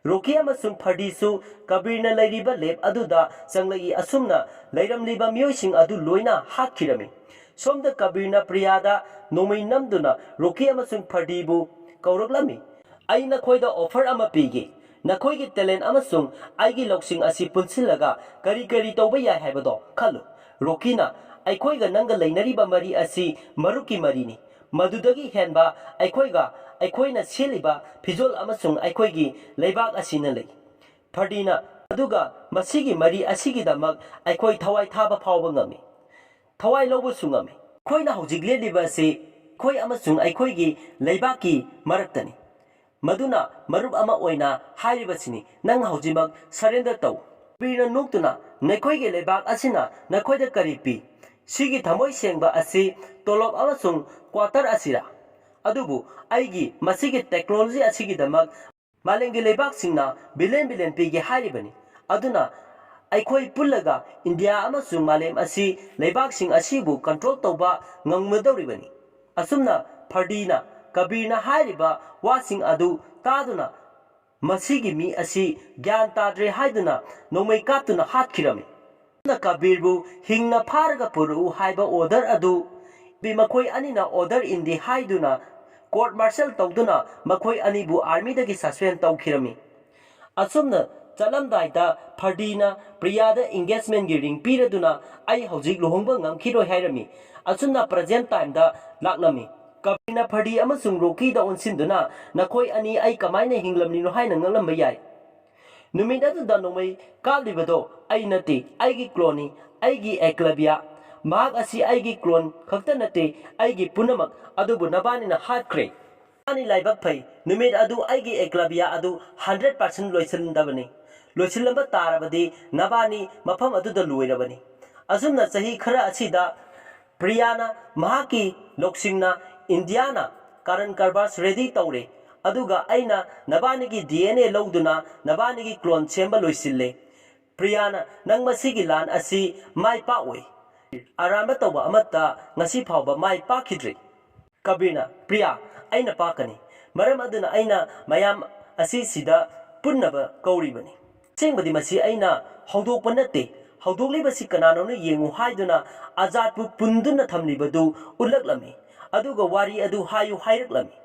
ꯔꯣꯀꯤ ꯑꯃꯁꯨꯡ ꯐꯔꯗꯤꯁꯨ ꯀꯕꯤꯔꯅ ꯂꯩꯔꯤꯕ ꯂꯦꯕ ꯑꯗꯨꯗ ꯆꯪꯂꯛꯏ꯫ ꯑꯁꯨꯝꯅ ꯂꯩꯔꯝꯂꯤꯕ ꯃꯤꯑꯣꯏꯁꯤꯡ ꯑꯗꯨ ꯂꯣꯏꯅ ꯍꯥꯠꯈꯤꯔꯝꯃꯤ꯫ ꯁꯣꯝꯗ ꯀꯕꯤꯔꯅ ꯄ꯭ꯔꯤꯌꯥꯗ ꯅꯣꯡꯃꯩ ꯅꯝꯗꯨꯅ ꯔꯣꯀꯤ ꯑꯃꯁꯨꯡ ꯐꯔꯗꯤꯕꯨ ꯀꯧꯔꯛꯂꯝꯃꯤ꯫ "ꯑꯩ ꯅꯈꯣꯏꯗ ꯑꯣꯐꯔ ꯑꯃ ꯄꯤꯒꯦ꯫ ꯅꯈꯣꯏꯒꯤ ꯇꯦꯂꯦꯟ ꯑꯃꯁꯨꯡ ꯑꯩꯒꯤ ꯂꯧꯁꯤꯡ ꯑꯁꯤ ꯄꯨꯟꯁꯤꯜꯂꯒ ꯀꯔꯤ ꯀꯔꯤ ꯇꯧꯕ ꯌꯥꯏ ꯍꯥꯏꯕꯗꯣ ꯈꯜꯂꯨ꯫" ꯔꯣꯀꯤꯅ, "ꯑꯩꯈꯣꯏꯒ ꯅꯪꯒ ꯂꯩꯅꯔꯤꯕ ꯃꯔꯤ ꯑꯁꯤ ꯃꯔꯨꯞꯀꯤ ꯃꯔꯤꯅꯤ꯫ ꯃꯗꯨꯗꯒꯤ ꯍꯦꯟꯕ ꯑꯩꯈꯣꯏꯒ ꯑꯩꯈꯣꯏꯅ ꯁꯦꯠꯂꯤꯕ ꯐꯤꯖꯣꯜ ꯑꯃꯁꯨꯡ ꯑꯩꯈꯣꯏꯒꯤ ꯂꯩꯕꯥꯛ ꯑꯁꯤꯅ ꯂꯩ꯫" ꯐꯔꯗꯤꯅ, "ꯑꯗꯨꯒ ꯃꯁꯤꯒꯤ ꯃꯔꯤ ꯑꯁꯤꯒꯤꯗꯃꯛ ꯑꯩꯈꯣꯏ ꯊꯋꯥꯏ ꯊꯥꯕ ꯐꯥꯎꯕ ꯉꯝꯃꯤ, ꯊꯋꯥꯏ ꯂꯧꯕꯁꯨ ꯉꯝꯃꯤ꯫" ꯑꯩꯈꯣꯏꯅ ꯍꯧꯖꯤꯛ ꯂꯦꯞꯂꯤꯕ ꯑꯁꯤ ꯑꯩꯈꯣꯏ ꯑꯃꯁꯨꯡ ꯑꯩꯈꯣꯏꯒꯤ ꯂꯩꯕꯥꯛꯀꯤ ꯃꯔꯛꯇꯅꯤ꯫ ꯃꯗꯨꯅ ꯃꯔꯨꯞ ꯑꯃ ꯑꯣꯏꯅ ꯍꯥꯏꯔꯤꯕꯁꯤꯅꯤ, "ꯅꯪ ꯍꯧꯖꯤꯛꯃꯛ surrender ꯇꯧ"꯫ ꯀꯕꯤꯔꯅ ꯅꯣꯛꯇꯨꯅ, "ꯅꯈꯣꯏꯒꯤ ꯂꯩꯕꯥꯛ ꯑꯁꯤꯅ ꯅꯈꯣꯏꯗ ꯀꯔꯤ ꯄꯤ? ꯁꯤꯒꯤ ꯊꯃꯣꯏ ꯁꯦꯡꯕ ꯑꯁꯤ ꯇꯣꯂꯣꯞ ꯑꯃꯁꯨꯡ quarter ꯑꯁꯤꯔꯥ? ꯑꯗꯨꯕꯨ ꯑꯩꯒꯤ ꯃꯁꯤꯒꯤ technology ꯑꯁꯤꯒꯤꯗꯃꯛ ꯃꯥꯂꯦꯝꯒꯤ ꯂꯩꯕꯥꯛꯁꯤꯡꯅ billion billion ꯄꯤꯒꯦ ꯍꯥꯏꯔꯤꯕꯅꯤ꯫ ꯑꯗꯨꯅ ꯑꯩꯈꯣꯏ ꯄꯨꯜꯂꯒ ꯏꯟꯗꯤꯌꯥ ꯑꯃꯁꯨꯡ ꯃꯥꯂꯦꯝ ꯑꯁꯤ ꯂꯩꯕꯥꯛꯁꯤꯡ ꯑꯁꯤꯕꯨ control ꯇꯧꯕ ꯉꯝꯒꯗꯧꯔꯤꯕꯅꯤ"꯫ ꯑꯁꯨꯝꯅ ꯐꯔꯗꯤꯅ ꯀꯕꯤꯔꯅ ꯍꯥꯏꯔꯤꯕ ꯋꯥꯁꯤꯡ ꯑꯗꯨ ꯇꯥꯗꯨꯅ, "ꯃꯁꯤꯒꯤ ꯃꯤ ꯑꯁꯤ ꯒ꯭ꯌꯥꯟ ꯇꯥꯗ꯭ꯔꯦ" ꯍꯥꯏꯗꯨꯅ ꯅꯣꯡꯃꯩ ꯀꯥꯞꯇꯨꯅ ꯍꯥꯠꯈꯤꯔꯝꯃꯤ꯫ ꯑꯗꯨꯅ ꯀꯕꯤꯔꯕꯨ ꯍꯤꯡꯅ ꯐꯥꯔꯒ ꯄꯨꯔꯛꯎ ꯍꯥꯏꯕ order ꯑꯗꯨ ꯃꯈꯣꯏ ꯑꯅꯤꯅ order ꯏꯟꯗꯦ ꯍꯥꯏꯗꯨꯅ court martial ꯇꯧꯗꯨꯅ ꯃꯈꯣꯏ ꯑꯅꯤꯕꯨ armyꯗꯒꯤ suspend ꯇꯧꯈꯤꯔꯝꯃꯤ꯫ ꯑꯁꯨꯝꯅ ꯆꯠꯂꯝꯗꯥꯏꯗ ꯐꯔꯗꯤꯅ ꯄ꯭ꯔꯤꯌꯥꯗ engagementꯒꯤ ring ꯄꯤꯔꯗꯨꯅ, "ꯑꯩ ꯍꯧꯖꯤꯛ ꯂꯨꯍꯣꯡꯕ ꯉꯝꯈꯤꯔꯣꯏ" ꯍꯥꯏꯔꯝꯃꯤ꯫ ꯑꯁꯨꯝꯅ present timeꯗ ꯂꯥꯛꯂꯝꯃꯤ꯫ ꯀꯕꯤꯔꯅ ꯐꯔꯗꯤ ꯑꯃꯁꯨꯡ ꯔꯣꯀꯤꯗ ꯑꯣꯟꯁꯤꯟꯗꯨꯅ, "ꯅꯈꯣꯏ ꯑꯅꯤ ꯑꯩ ꯀꯃꯥꯏꯅ ꯍꯤꯡꯂꯝꯂꯤꯅꯣ ꯍꯥꯏꯅ ꯉꯛꯂꯝꯕ ꯌꯥꯏ꯫ ꯅꯨꯃꯤꯠ ꯑꯗꯨꯗ ꯅꯣꯡꯃꯩ ꯀꯥꯞꯂꯤꯕꯗꯣ ꯑꯩ ꯅꯠꯇꯦ, ꯑꯩꯒꯤ cloneꯅꯤ, ꯑꯩꯒꯤ ꯑꯦꯀꯂꯕ꯭ꯌ꯫ ꯃꯍꯥꯛ ꯑꯁꯤ ꯑꯩꯒꯤ clone ꯈꯛꯇ ꯅꯠꯇꯦ, ꯑꯩꯒꯤ ꯄꯨꯝꯅꯃꯛ꯫ ꯑꯗꯨꯕꯨ ꯅꯕꯥꯅꯤꯅ ꯍꯥꯠꯈ꯭ꯔꯦ꯫ ꯅꯕꯥꯅꯤ ꯂꯥꯏꯕꯛ ꯐꯩ, ꯅꯨꯃꯤꯠ ꯑꯗꯨ ꯑꯩꯒꯤ ꯑꯦꯀꯂꯕ꯭ꯌ ꯑꯗꯨ hundred percent ꯂꯣꯏꯁꯤꯟꯗꯕꯅꯤ꯫ ꯂꯣꯏꯁꯤꯜꯂꯝꯕ ꯇꯥꯔꯕꯗꯤ ꯅꯕꯥꯅꯤ ꯃꯐꯝ ꯑꯗꯨꯗ ꯂꯣꯏꯔꯕꯅꯤ"꯫ ꯑꯁꯨꯝꯅ ꯆꯍꯤ ꯈꯔ ꯑꯁꯤꯗ ꯄ꯭ꯔꯤꯌꯥꯅ ꯃꯍꯥꯛꯀꯤ ꯂꯧꯁꯤꯡꯅ ꯏꯟꯗꯤꯌꯥꯅ ꯀꯥꯔꯟ ꯀꯔꯕꯥꯁ ready ꯇꯧꯔꯦ, ꯑꯗꯨꯒ ꯑꯩꯅ ꯅꯕꯥꯅꯤꯒꯤ DNA ꯂꯧꯗꯨꯅ ꯅꯕꯥꯅꯤꯒꯤ clone ꯁꯦꯝꯕ ꯂꯣꯏꯁꯤꯜꯂꯦ꯫ ꯄ꯭ꯔꯤꯌꯥꯅ, "ꯅꯪ ꯃꯁꯤꯒꯤ ꯂꯥꯟ ꯑꯁꯤ ꯃꯥꯏ ꯄꯥꯛꯑꯣꯏ꯫ ꯑꯔꯥꯟꯕ ꯇꯧꯕ ꯑꯃꯠꯇ ꯉꯁꯤ ꯐꯥꯎꯕ ꯃꯥꯏ ꯄꯥꯛꯈꯤꯗ꯭ꯔꯤ"꯫ ꯀꯕꯤꯔꯅ, "ꯄ꯭ꯔꯤꯌꯥ, ꯑꯩꯅ ꯄꯥꯛꯀꯅꯤ꯫ ꯃꯔꯝ ꯑꯗꯨꯅ ꯑꯩꯅ ꯃꯌꯥꯝ ꯑꯁꯤ ꯁꯤꯗ ꯄꯨꯟꯅꯕ ꯀꯧꯔꯤꯕꯅꯤ꯫ ꯑꯁꯦꯡꯕꯗꯤ ꯃꯁꯤ ꯑꯩꯅ ꯍꯧꯗꯣꯛꯄ ꯅꯠꯇꯦ꯫ ꯍꯧꯗꯣꯛꯂꯤꯕꯁꯤ ꯀꯅꯥꯅꯣꯅ ꯌꯦꯡꯉꯨ" ꯍꯥꯏꯗꯨꯅ ꯑꯖꯥꯗꯄꯨ ꯄꯨꯟꯗꯨꯅ ꯊꯝꯂꯤꯕꯗꯨ ꯎꯠꯂꯛꯂꯝꯃꯤ꯫ ꯑꯗꯨꯒ ꯋꯥꯔꯤ ꯑꯗꯨ ꯍꯥꯏꯌꯨ ꯍꯥꯏꯔꯛꯂꯝꯃꯤ꯫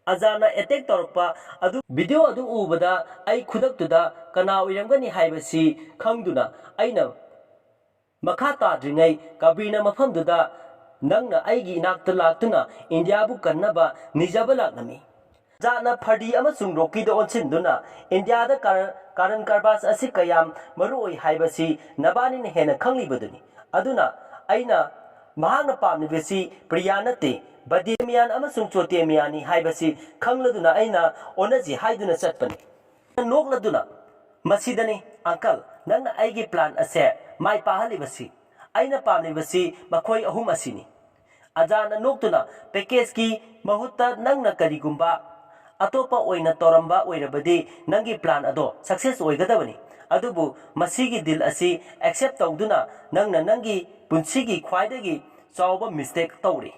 ꯑꯖꯥꯗꯅ attack ꯇꯧꯔꯛꯄ ꯑꯗꯨ, video ꯑꯗꯨ ꯎꯕꯗ ꯑꯩ ꯈꯨꯗꯛꯇꯨꯗ ꯀꯅꯥ ꯑꯣꯏꯔꯝꯒꯅꯤ ꯍꯥꯏꯕꯁꯤ ꯈꯪꯗꯨꯅ ꯑꯩꯅ ꯃꯈꯥ ꯇꯥꯗ꯭ꯔꯤꯉꯩ ꯀꯕꯤꯔꯅ ꯃꯐꯝꯗꯨꯗ, "ꯅꯪꯅ ꯑꯩꯒꯤ ꯏꯅꯥꯛꯇ ꯂꯥꯛꯇꯨꯅ ꯏꯟꯗꯤꯌꯥꯕꯨ ꯀꯟꯅꯕ ꯅꯤꯖꯕ ꯂꯥꯛꯂꯝꯃꯤ"꯫ ꯑꯖꯥꯗꯅ ꯐꯔꯗꯤ ꯑꯃꯁꯨꯡ ꯔꯣꯀꯤꯗ ꯑꯣꯟꯁꯤꯟꯗꯨꯅ, "ꯏꯟꯗꯤꯌꯥꯗ ꯀꯥꯔꯟ, ꯀꯥꯔꯟ ꯀꯔꯕꯥꯁ ꯑꯁꯤ ꯀꯌꯥꯝ ꯃꯔꯨ ꯑꯣꯏ ꯍꯥꯏꯕꯁꯤ ꯅꯕꯥꯅꯤꯅ ꯍꯦꯟꯅ ꯈꯪꯂꯤꯕꯗꯨꯅꯤ꯫ ꯑꯗꯨꯅ ꯑꯩꯅ ꯃꯍꯥꯛꯅ ꯄꯥꯝꯂꯤꯕꯁꯤ ꯄ꯭ꯔꯤꯌꯥ ꯅꯠꯇꯦ, ꯕꯗꯦꯃꯤꯌꯥꯟ ꯑꯃꯁꯨꯡ ꯆꯣꯇꯦꯃꯤꯌꯥꯅꯤ ꯍꯥꯏꯕꯁꯤ ꯈꯪꯂꯗꯨꯅ ꯑꯩꯅ ꯑꯣꯟꯅꯁꯤ ꯍꯥꯏꯗꯨꯅ ꯆꯠꯄꯅꯤ꯫ ꯅꯣꯛꯂꯗꯨꯅ, "ꯃꯁꯤꯗꯅꯤ, ꯑꯪꯀꯜ, ꯅꯪꯅ ꯑꯩꯒꯤ ꯄ꯭ꯂꯥꯟ ꯑꯁꯦ ꯃꯥꯏ ꯄꯥꯛꯍꯜꯂꯤꯕꯁꯤ꯫ ꯑꯩꯅ ꯄꯥꯝꯂꯤꯕꯁꯤ ꯃꯈꯣꯏ ꯑꯍꯨꯝ ꯑꯁꯤꯅꯤ꯫" ꯑꯖꯥꯅ ꯅꯣꯛꯇꯨꯅ, "ꯄꯦꯀꯦꯖꯀꯤ ꯃꯍꯨꯠꯇ ꯅꯪꯅ ꯀꯔꯤꯒꯨꯝꯕ ꯑꯇꯣꯞꯄ ꯑꯣꯏꯅ ꯇꯧꯔꯝꯕ ꯑꯣꯏꯔꯕꯗꯤ ꯅꯪꯒꯤ ꯄ꯭ꯂꯥꯟ ꯑꯗꯣ ꯁꯛꯁꯦꯁ ꯑꯣꯏꯒꯗꯕꯅꯤ꯫ ꯑꯗꯨꯕꯨ ꯃꯁꯤꯒꯤ ꯗꯤꯜ ꯑꯁꯤ ꯑꯦꯛꯁꯦꯞ ꯇꯧꯗꯨꯅ ꯅꯪꯅ ꯅꯪꯒꯤ ꯄꯨꯟꯁꯤꯒꯤ ꯈ꯭ꯋꯥꯏꯗꯒꯤ ꯆꯥꯎꯕ ꯃꯤꯁꯇꯦꯛ ꯇꯧꯔꯤ꯫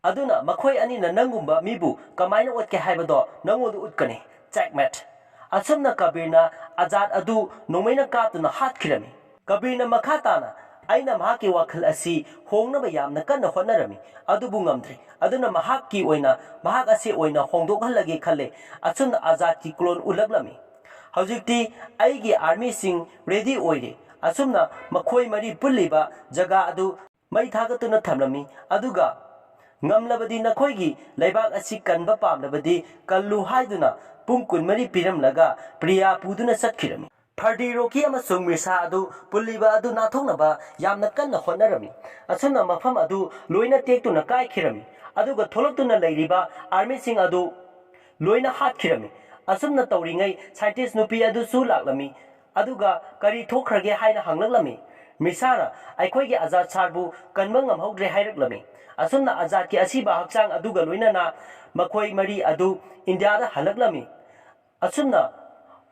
ꯑꯗꯨꯅ ꯃꯈꯣꯏ ꯑꯅꯤꯅ ꯅꯪꯒꯨꯝꯕ ꯃꯤꯕꯨ ꯀꯃꯥꯏꯅ ꯑꯣꯠꯀꯦ ꯍꯥꯏꯕꯗꯣ ꯅꯪꯉꯣꯟꯗ ꯎꯠꯀꯅꯤ꯫ ꯆꯦꯛꯃꯦꯠ꯫" ꯑꯁꯨꯝꯅ ꯀꯕꯤꯔꯅ ꯑꯖꯥꯗ ꯑꯗꯨ ꯅꯣꯡꯃꯩꯅ ꯀꯥꯞꯇꯨꯅ ꯍꯥꯠꯈꯤꯔꯝꯃꯤ꯫ ꯀꯕꯤꯔꯅ ꯃꯈꯥ ꯇꯥꯅ, "ꯑꯩꯅ ꯃꯍꯥꯛꯀꯤ ꯋꯥꯈꯜ ꯑꯁꯤ ꯍꯣꯡꯅꯕ ꯌꯥꯝꯅ ꯀꯟꯅ ꯍꯣꯠꯅꯔꯝꯃꯤ, ꯑꯗꯨꯕꯨ ꯉꯝꯗ꯭ꯔꯦ꯫ ꯑꯗꯨꯅ ꯃꯍꯥꯛꯀꯤ ꯑꯣꯏꯅ, ꯃꯍꯥꯛ ꯑꯁꯤ ꯑꯣꯏꯅ ꯍꯣꯡꯗꯣꯛꯍꯜꯂꯒꯦ ꯈꯜꯂꯦ꯫" ꯑꯁꯨꯝꯅ ꯑꯖꯥꯗꯀꯤ ꯀ꯭ꯂꯣꯟ ꯎꯠꯂꯛꯂꯝꯃꯤ꯫ "ꯍꯧꯖꯤꯛꯇꯤ ꯑꯩꯒꯤ ꯑꯥꯔꯃꯤꯁꯤꯡ ꯔꯦꯗꯤ ꯑꯣꯏꯔꯦ꯫" ꯑꯁꯨꯝꯅ ꯃꯈꯣꯏ ꯃꯔꯤ ꯄꯨꯜꯂꯤꯕ ꯖꯒꯥ ꯑꯗꯨ ꯃꯩ ꯊꯥꯒꯠꯇꯨꯅ ꯊꯝꯂꯝꯃꯤ꯫ ꯑꯗꯨꯒ, "ꯉꯝꯂꯕꯗꯤ ꯅꯈꯣꯏꯒꯤ ꯂꯩꯕꯥꯛ ꯑꯁꯤ ꯀꯟꯕ ꯄꯥꯝꯂꯕꯗꯤ ꯀꯜꯂꯨ" ꯍꯥꯏꯗꯨꯅ ꯄꯨꯡ ꯀꯨꯟꯃꯔꯤ ꯄꯤꯔꯝꯂꯒ ꯄ꯭ꯔꯤꯌꯥ ꯄꯨꯗꯨꯅ ꯆꯠꯈꯤꯔꯝꯃꯤ꯫ ꯐꯔꯗꯤ, ꯔꯣꯀꯤ ꯑꯃꯁꯨꯡ ꯃꯤꯔꯁꯥ ꯑꯗꯨ ꯄꯨꯜꯂꯤꯕ ꯑꯗꯨ ꯅꯥꯟꯊꯣꯛꯅꯕ ꯌꯥꯝꯅ ꯀꯟꯅ ꯍꯣꯠꯅꯔꯝꯃꯤ꯫ ꯑꯁꯨꯝꯅ ꯃꯐꯝ ꯑꯗꯨ ꯂꯣꯏꯅ ꯇꯦꯛꯇꯨꯅ ꯀꯥꯏꯈꯤꯔꯝꯃꯤ꯫ ꯑꯗꯨꯒ ꯊꯣꯛꯂꯛꯇꯨꯅ ꯂꯩꯔꯤꯕ ꯑꯥꯔꯃꯤꯁꯤꯡ ꯑꯗꯨ ꯂꯣꯏꯅ ꯍꯥꯠꯈꯤꯔꯝꯃꯤ꯫ ꯑꯁꯨꯝꯅ ꯇꯧꯔꯤꯉꯩ ꯁꯥꯏꯟꯇꯤꯁ ꯅꯨꯄꯤ ꯑꯗꯨꯁꯨ ꯂꯥꯛꯂꯝꯃꯤ꯫ ꯑꯗꯨꯒ ꯀꯔꯤ ꯊꯣꯛꯈ꯭ꯔꯒꯦ ꯍꯥꯏꯅ ꯍꯪꯂꯛꯂꯝꯃꯤ꯫ ꯃꯤꯔꯁꯥꯅ, "ꯑꯩꯈꯣꯏꯒꯤ ꯑꯖꯥꯗ ꯁꯥꯔꯕꯨ ꯀꯟꯕ ꯉꯝꯍꯧꯗ꯭ꯔꯦ" ꯍꯥꯏꯔꯛꯂꯝꯃꯤ꯫ ꯑꯁꯨꯝꯅ ꯑꯖꯥꯗꯀꯤ ꯑꯁꯤꯕ ꯍꯛꯆꯥꯡ ꯑꯗꯨꯒ ꯂꯣꯏꯅꯅ ꯃꯈꯣꯏ ꯃꯔꯤ ꯑꯗꯨ ꯏꯟꯗꯤꯌꯥꯗ ꯍꯜꯂꯛꯂꯝꯃꯤ꯫ ꯑꯁꯨꯝꯅ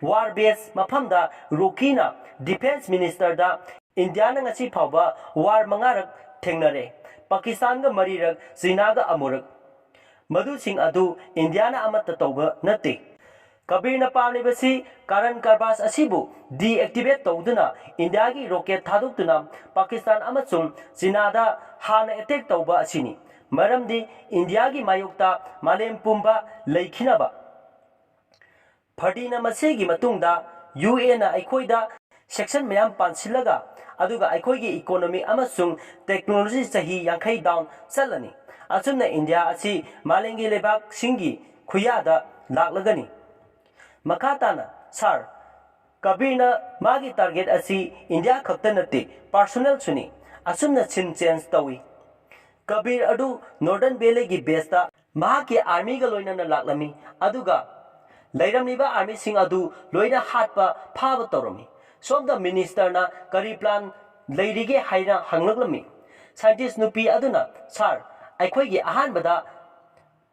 ꯋꯥꯔ ꯕꯦꯁ ꯃꯐꯝꯗ ꯔꯣꯀꯤꯅ ꯗꯤꯐꯦꯟꯁ ꯃꯤꯅꯤꯁꯇꯔꯗ, "ꯏꯟꯗꯤꯌꯥꯅ ꯉꯁꯤ ꯐꯥꯎꯕ ꯋꯥꯔ ꯃꯉꯥꯔꯛ ꯊꯦꯡꯅꯔꯦ, ꯄꯥꯀꯤꯁꯇꯥꯟꯒ ꯃꯔꯤꯔꯛ, ꯆꯤꯅꯥꯒ ꯑꯃꯨꯔꯛ꯫ ꯃꯗꯨꯁꯤꯡ ꯑꯗꯨ ꯏꯟꯗꯤꯌꯥꯅ ꯑꯃꯠꯇ ꯇꯧꯕ ꯅꯠꯇꯦ꯫" ꯀꯕꯤꯔꯅ ꯄꯥꯝꯂꯤꯕꯁꯤ ꯀꯥꯔꯟ ꯀꯔꯕꯥꯁ ꯑꯁꯤꯕꯨ ꯗꯤꯑꯦꯛꯇꯤꯚꯦꯠ ꯇꯧꯗꯨꯅ ꯏꯟꯗꯤꯌꯥꯒꯤ ꯔꯣꯀꯦꯠ ꯊꯥꯗꯣꯛꯇꯨꯅ ꯄꯥꯀꯤꯁꯇꯥꯟ ꯑꯃꯁꯨꯡ ꯆꯤꯅꯥꯗ ꯍꯥꯟꯅ ꯑꯦꯇꯦꯛ ꯇꯧꯕ ꯑꯁꯤꯅꯤ꯫ ꯃꯔꯝꯗꯤ ꯏꯟꯗꯤꯌꯥꯒꯤ ꯃꯥꯌꯣꯛꯇ ꯃꯥꯂꯦꯝ ꯄꯨꯝꯕ ꯂꯩꯈꯤꯅꯕ꯫ ꯐꯔꯗꯤꯅ ꯃꯁꯤꯒꯤ ꯃꯇꯨꯡꯗ, "ꯌꯨ ꯑꯦꯟꯅ ꯑꯩꯈꯣꯏꯗ ꯁꯦꯛꯁꯟ ꯃꯌꯥꯝ ꯄꯥꯟꯁꯤꯜꯂꯒ, ꯑꯗꯨꯒ ꯑꯩꯈꯣꯏꯒꯤ ꯏꯀꯣꯅꯣꯃꯤ ꯑꯃꯁꯨꯡ ꯇꯦꯛꯅꯣꯂꯣꯖꯤ ꯆꯍꯤ ꯌꯥꯡꯈꯩ ꯗꯥꯎꯟ ꯆꯠꯂꯅꯤ꯫ ꯑꯁꯨꯝꯅ ꯏꯟꯗꯤꯌꯥ ꯑꯁꯤ ꯃꯥꯂꯦꯝꯒꯤ ꯂꯩꯕꯥꯛꯁꯤꯡꯒꯤ ꯈꯨꯌꯥꯗ ꯂꯥꯛꯂꯒꯅꯤ꯫" ꯃꯈꯥ ꯇꯥꯅ, "ꯁꯥꯔ, ꯀꯕꯤꯔꯅ ꯃꯥꯒꯤ ꯇꯥꯔꯒꯦꯠ ꯑꯁꯤ ꯏꯟꯗꯤꯌꯥ ꯈꯛꯇ ꯅꯠꯇꯦ, ꯄꯥꯔꯁꯣꯅꯦꯜꯁꯨꯅꯤ꯫" ꯑꯁꯨꯝꯅ ꯁꯤꯟ ꯆꯦꯟꯖ ꯇꯧꯏ꯫ ꯀꯕꯤꯔ ꯑꯗꯨ Northern Valley ꯒꯤ base ꯇ ꯃꯍꯥꯛꯀꯤ army ꯒ ꯂꯣꯏꯅꯅ ꯂꯥꯛꯂꯝꯃꯤ, ꯑꯗꯨꯒ ꯂꯩꯔꯝꯂꯤꯕ army ꯁꯤꯡ ꯑꯗꯨ ꯂꯣꯏꯅ ꯍꯥꯠꯄ ꯐꯥꯕ ꯇꯧꯔꯝꯃꯤ꯫ ꯁꯣꯝꯗ minister ꯅ ꯀꯔꯤ plan ꯂꯩꯔꯤꯒꯦ ꯍꯥꯏꯅ ꯍꯪꯂꯛꯂꯝꯃꯤ꯫ Scientist ꯅꯨꯄꯤ ꯑꯗꯨꯅ, "Sir, ꯑꯩꯈꯣꯏꯒꯤ ꯑꯍꯥꯟꯕꯗ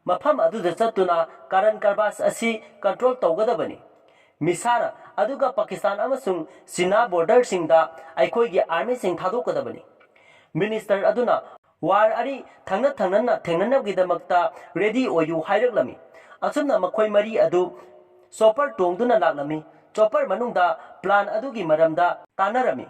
ꯃꯐꯝ ꯑꯗꯨꯗ ꯆꯠꯇꯨꯅ ꯀꯥꯔꯟ ꯀꯔꯕꯥꯁ ꯑꯁꯤ control ꯇꯧꯒꯗꯕꯅꯤ꯫ ꯃꯤꯁꯥꯅ ꯑꯗꯨꯒ ꯄꯥꯀꯤꯁꯇꯥꯟ ꯑꯃꯁꯨꯡ ꯆꯤꯅꯥ border ꯁꯤꯡꯗ ꯑꯩꯈꯣꯏꯒꯤ army ꯁꯤꯡ ꯊꯥꯗꯣꯛꯀꯗꯕꯅꯤ꯫" Minister ꯑꯗꯨꯅ, "War ꯑꯅꯤ ꯊꯪꯅ ꯊꯪꯅꯅ ꯊꯦꯡꯅꯅꯕꯒꯤꯗꯃꯛꯇ ready ꯑꯣꯏꯌꯨ" ꯍꯥꯏꯔꯛꯂꯝꯃꯤ꯫ ꯑꯁꯨꯝꯅ ꯃꯈꯣꯏ ꯃꯔꯤ ꯑꯗꯨ chopper ꯇꯣꯡꯗꯨꯅ ꯂꯥꯛꯂꯝꯃꯤ꯫ Chopper ꯃꯅꯨꯡꯗ plan ꯑꯗꯨꯒꯤ ꯃꯔꯝꯗ ꯇꯥꯟꯅꯔꯝꯃꯤ꯫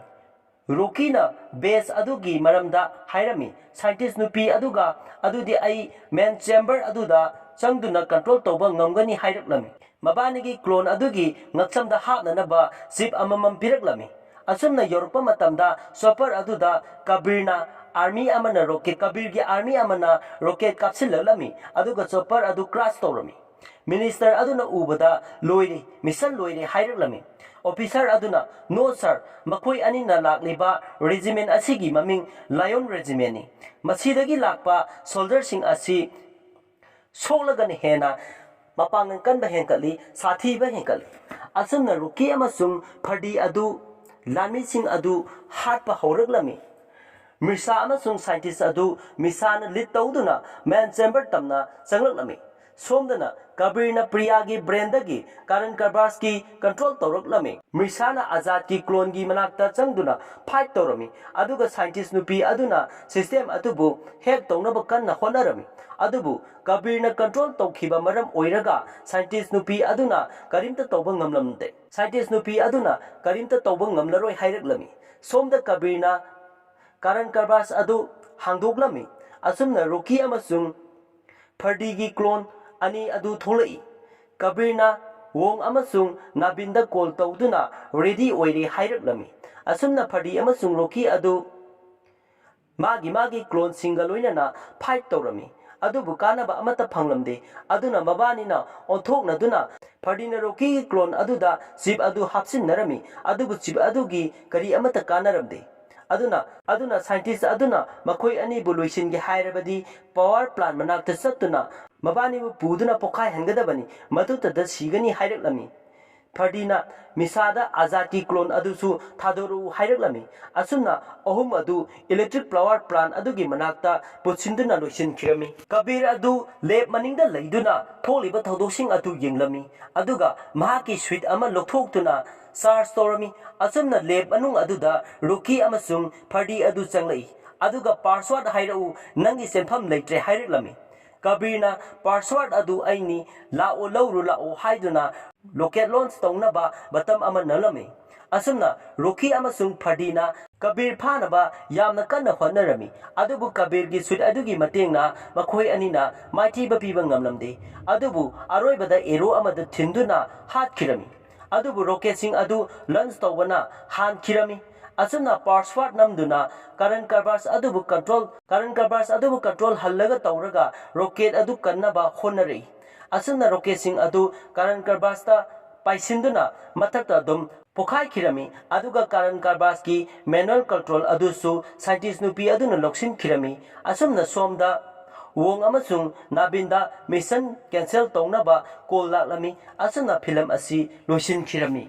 ꯔꯣꯀꯤꯅ base ꯑꯗꯨꯒꯤ ꯃꯔꯝꯗ ꯍꯥꯏꯔꯝꯃꯤ꯫ Scientist ꯅꯨꯄꯤ ꯑꯗꯨꯒ ꯑꯗꯨꯗꯤ ꯑꯩ main chamber ꯑꯗꯨꯗ ꯆꯪꯗꯨꯅ control ꯇꯧꯕ ꯉꯝꯒꯅꯤ ꯍꯥꯏꯔꯛꯂꯝꯃꯤ꯫ ꯃꯕꯥꯅꯤꯒꯤ clone ꯑꯗꯨꯒꯤ ꯉꯛꯁꯝꯗ ꯍꯥꯞꯅꯅꯕ chip ꯑꯃꯃꯝ ꯄꯤꯔꯛꯂꯝꯃꯤ꯫ ꯑꯁꯨꯝꯅ ꯌꯧꯔꯛꯄ ꯃꯇꯝꯗ chopper ꯑꯗꯨꯗ ꯀꯕꯤꯔꯅ army ꯑꯃꯅ rocket, ꯀꯕꯤꯔꯒꯤ army ꯑꯃꯅ rocket ꯀꯥꯞꯁꯤꯜꯂꯛꯂꯝꯃꯤ, ꯑꯗꯨꯒ chopper ꯑꯗꯨ crash ꯇꯧꯔꯝꯃꯤ꯫ Minister ꯑꯗꯨꯅ ꯎꯕꯗ, "ꯂꯣꯏꯔꯦ, mission ꯂꯣꯏꯔꯦ" ꯍꯥꯏꯔꯛꯂꯝꯃꯤ꯫ Officer ꯑꯗꯨꯅ, "No sir, ꯃꯈꯣꯏ ꯑꯅꯤꯅ ꯂꯥꯛꯂꯤꯕ regiment ꯑꯁꯤꯒꯤ ꯃꯃꯤꯡ Lion Regiment ꯅꯤ꯫ ꯃꯁꯤꯗꯒꯤ ꯂꯥꯛꯄ soldier ꯁꯤꯡ ꯑꯁꯤ ꯁꯣꯛꯂꯒꯅ ꯍꯦꯟꯅ ꯃꯄꯥꯡꯒꯜ ꯀꯟꯕ ꯍꯦꯟꯒꯠꯂꯤ, ꯁꯥꯊꯤꯕ ꯍꯦꯟꯒꯠꯂꯤ꯫" ꯑꯁꯨꯝꯅ ꯔꯣꯀꯤ ꯑꯃꯁꯨꯡ ꯐꯔꯗꯤ ꯑꯗꯨ ꯂꯥꯟꯃꯤꯁꯤꯡ ꯑꯗꯨ ꯍꯥꯠꯄ ꯍꯧꯔꯛꯂꯝꯃꯤ꯫ ꯃꯤꯔꯁꯥ ꯑꯃꯁꯨꯡ scientist ꯑꯗꯨ ꯃꯤꯁꯥꯅ lead ꯇꯧꯗꯨꯅ main chamber ꯇꯝꯅ ꯆꯪꯂꯛꯂꯝꯃꯤ꯫ ꯁꯣꯝꯗꯅ ꯀꯕꯤꯔꯅ ꯄ꯭ꯔꯤꯌꯥꯒꯤ brain ꯗꯒꯤ ꯀꯥꯔꯟ ꯀꯔꯕꯥꯁꯀꯤ control ꯇꯧꯔꯛꯂꯝꯃꯤ꯫ ꯃꯤꯔꯁꯥꯅ ꯑꯖꯥꯗꯀꯤ clone ꯒꯤ ꯃꯅꯥꯛꯇ ꯆꯪꯗꯨꯅ fight ꯇꯧꯔꯝꯃꯤ, ꯑꯗꯨꯒ scientist ꯅꯨꯄꯤ ꯑꯗꯨꯅ system ꯑꯗꯨꯕꯨ hack ꯇꯧꯅꯕ ꯀꯟꯅ ꯍꯣꯠꯅꯔꯝꯃꯤ꯫ ꯑꯗꯨꯕꯨ ꯀꯕꯤꯔꯅ control ꯇꯧꯈꯤꯕ ꯃꯔꯝ ꯑꯣꯏꯔꯒ scientist ꯅꯨꯄꯤ ꯑꯗꯨꯅ ꯀꯔꯤꯝꯇ ꯇꯧꯕ ꯉꯝꯂꯝꯗꯦ꯫ Scientist ꯅꯨꯄꯤ ꯑꯗꯨꯅ ꯀꯔꯤꯝꯇ ꯇꯧꯕ ꯉꯝꯂꯔꯣꯏ ꯍꯥꯏꯔꯛꯂꯝꯃꯤ꯫ ꯁꯣꯝꯗ ꯀꯕꯤꯔꯅ ꯀꯥꯔꯟ ꯀꯔꯕꯥꯁ ꯑꯗꯨ ꯍꯥꯡꯗꯣꯛꯂꯝꯃꯤ꯫ ꯑꯁꯨꯝꯅ ꯔꯣꯀꯤ ꯑꯃꯁꯨꯡ ꯐꯔꯗꯤꯒꯤ clone ꯑꯅꯤ ꯑꯗꯨ ꯊꯣꯛꯂꯛꯏ꯫ ꯀꯕꯤꯔꯅ ꯋꯣꯡ ꯑꯃꯁꯨꯡ ꯅꯥꯕꯤꯟꯗ call ꯇꯧꯗꯨꯅ ready ꯑꯣꯏꯔꯦ ꯍꯥꯏꯔꯛꯂꯝꯃꯤ꯫ ꯑꯁꯨꯝꯅ ꯐꯔꯗꯤ ꯑꯃꯁꯨꯡ ꯔꯣꯀꯤ ꯑꯗꯨ ꯃꯥꯒꯤ ꯃꯥꯒꯤ clone ꯁꯤꯡꯒ ꯂꯣꯏꯅꯅ fight ꯇꯧꯔꯝꯃꯤ, ꯑꯗꯨꯕꯨ ꯀꯥꯟꯅꯕ ꯑꯃꯠꯇ ꯐꯪꯂꯝꯗꯦ꯫ ꯑꯗꯨꯅ ꯃꯕꯥꯅꯤꯅ ꯑꯣꯟꯊꯣꯛꯅꯗꯨꯅ ꯐꯔꯗꯤꯅ ꯔꯣꯀꯤꯒꯤ clone ꯑꯗꯨꯗ chip ꯑꯗꯨ ꯍꯥꯞꯆꯤꯟꯅꯔꯝꯃꯤ, ꯑꯗꯨꯕꯨ chip ꯑꯗꯨꯒꯤ ꯀꯔꯤ ꯑꯃꯠꯇ ꯀꯥꯟꯅꯔꯝꯗꯦ꯫ ꯑꯗꯨꯅ ꯑꯗꯨꯅ ꯁꯥꯏꯟꯇꯤꯁ ꯑꯗꯨꯅ ꯃꯈꯣꯏ ꯑꯅꯤꯕꯨ ꯂꯣꯏꯁꯤꯟꯒꯦ ꯍꯥꯏꯔꯕꯗꯤ ꯄꯥꯋꯔ ꯄ꯭ꯂꯥꯟ ꯃꯅꯥꯛꯇ ꯆꯠꯇꯨꯅ ꯃꯕꯥꯅꯤꯕꯨ ꯄꯨꯗꯨꯅ ꯄꯣꯈꯥꯏꯍꯟꯒꯗꯕꯅꯤ, ꯃꯗꯨꯇꯗ ꯁꯤꯒꯅꯤ ꯍꯥꯏꯔꯛꯂꯝꯃꯤ꯫ ꯐꯔꯗꯤꯅ ꯃꯤꯁꯥꯗ ꯑꯖꯥꯗꯀꯤ ꯀ꯭ꯂꯣꯟ ꯑꯗꯨꯁꯨ ꯊꯥꯗꯣꯔꯛꯎ ꯍꯥꯏꯔꯛꯂꯝꯃꯤ꯫ ꯑꯁꯨꯝꯅ ꯑꯍꯨꯝ ꯑꯗꯨ ꯏꯂꯦꯛꯇ꯭ꯔꯤꯛ ꯄꯥꯋꯔ ꯄ꯭ꯂꯥꯟ ꯑꯗꯨꯒꯤ ꯃꯅꯥꯛꯇ ꯄꯨꯠꯁꯤꯟꯗꯨꯅ ꯂꯣꯏꯁꯤꯟꯈꯤꯔꯝꯃꯤ꯫ ꯀꯕꯤꯔ ꯑꯗꯨ ꯂꯦꯞ ꯃꯅꯤꯡꯗ ꯂꯩꯗꯨꯅ ꯊꯣꯛꯂꯤꯕ ꯊꯧꯗꯣꯛꯁꯤꯡ ꯑꯗꯨ ꯌꯦꯡꯂꯝꯃꯤ, ꯑꯗꯨꯒ ꯃꯍꯥꯛꯀꯤ ꯁ꯭ꯋꯤꯠ ꯑꯃ ꯂꯧꯊꯣꯛꯇꯨꯅ ꯆꯥꯔꯖ ꯇꯧꯔꯝꯃꯤ꯫ ꯑꯁꯨꯝꯅ ꯂꯦꯞ ꯃꯅꯨꯡ ꯑꯗꯨꯗ ꯔꯣꯀꯤ ꯑꯃꯁꯨꯡ ꯐꯔꯗꯤ ꯑꯗꯨ ꯆꯪꯂꯛꯏ, ꯑꯗꯨꯒ "ꯄꯥꯁꯋꯥꯔꯗ ꯍꯥꯏꯔꯛꯎ, ꯅꯪꯒꯤ ꯁꯦꯟꯐꯝ ꯂꯩꯇ꯭ꯔꯦ" ꯍꯥꯏꯔꯛꯂꯝꯃꯤ꯫ ꯀꯕꯤꯔꯅ "ꯄꯥꯁꯋꯥꯔꯗ ꯑꯗꯨ ꯑꯩꯅꯤ, ꯂꯥꯛꯑꯣ, ꯂꯧꯔꯨ ꯂꯥꯛꯑꯣ" ꯍꯥꯏꯗꯨꯅ ꯂꯣꯀꯦꯠ ꯂꯣꯟꯆ ꯇꯧꯅꯕ ꯕꯇꯝ ꯑꯃ ꯅꯝꯂꯝꯃꯤ꯫ ꯑꯁꯨꯝꯅ ꯔꯣꯀꯤ ꯑꯃꯁꯨꯡ ꯐꯔꯗꯤꯅ ꯀꯕꯤꯔ ꯐꯥꯅꯕ ꯌꯥꯝꯅ ꯀꯟꯅ ꯍꯣꯠꯅꯔꯝꯃꯤ, ꯑꯗꯨꯕꯨ ꯀꯕꯤꯔꯒꯤ ꯁ꯭ꯋꯤꯠ ꯑꯗꯨꯒꯤ ꯃꯇꯦꯡꯅ ꯃꯈꯣꯏ ꯑꯅꯤꯅ ꯃꯥꯏꯊꯤꯕ ꯄꯤꯕ ꯉꯝꯂꯝꯗꯦ꯫ ꯑꯗꯨꯕꯨ ꯑꯔꯣꯏꯕꯗ ꯑꯦꯔꯣ ꯑꯃꯗ ꯊꯤꯟꯗꯨꯅ ꯍꯥꯠꯈꯤꯔꯝꯃꯤ꯫ ꯑꯗꯨꯕꯨ ꯔꯣꯀꯦꯠꯁꯤꯡ ꯑꯗꯨ ꯂꯣꯟꯆ ꯇꯧꯕꯅ ꯍꯥꯟꯈꯤꯔꯝꯃꯤ꯫ ꯑꯁꯨꯝꯅ ꯄꯥꯁꯋꯥꯔꯗ ꯅꯝꯗꯨꯅ ꯀꯔꯟ ꯀꯔꯕꯥꯁ ꯑꯗꯨꯕꯨ ꯀꯟꯇ꯭ꯔꯣꯜ ꯀꯔꯟ ꯀꯔꯕꯥꯁ ꯑꯗꯨꯕꯨ ꯀꯟꯇ꯭ꯔꯣꯜ ꯍꯜꯂꯒ ꯇꯧꯔꯒ ꯔꯣꯀꯦꯠ ꯑꯗꯨ ꯀꯟꯅꯕ ꯍꯣꯠꯅꯔꯛꯏ꯫ ꯑꯁꯨꯝꯅ ꯔꯣꯀꯦꯠꯁꯤꯡ ꯑꯗꯨ ꯀꯔꯟ ꯀꯔꯕꯥꯁꯇ ꯄꯥꯏꯁꯤꯟꯗꯨꯅ ꯃꯊꯛꯇ ꯑꯗꯨꯝ ꯄꯣꯈꯥꯏꯈꯤꯔꯝꯃꯤ, ꯑꯗꯨꯒ ꯀꯔꯟ ꯀꯔꯕꯥꯁꯀꯤ ꯃꯦꯅꯨꯑꯦꯜ ꯀꯟꯇ꯭ꯔꯣꯜ ꯑꯗꯨꯁꯨ ꯁꯥꯏꯟꯇꯤꯁ ꯅꯨꯄꯤ ꯑꯗꯨꯅ ꯂꯧꯁꯤꯟꯈꯤꯔꯝꯃꯤ꯫ ꯑꯁꯨꯝꯅ ꯁꯣꯝꯗ ꯋꯣꯡ ꯑꯃꯁꯨꯡ ꯅꯥꯕꯤꯟꯗ ꯃꯤꯁꯟ ꯀꯦꯟꯁꯦꯜ ꯇꯧꯅꯕ ꯀꯣꯜ ꯂꯥꯛꯂꯝꯃꯤ꯫ ꯑꯁꯨꯝꯅ ꯐꯤꯂꯝ ꯑꯁꯤ ꯂꯣꯏꯁꯤꯟꯈꯤꯔꯝꯃꯤ꯫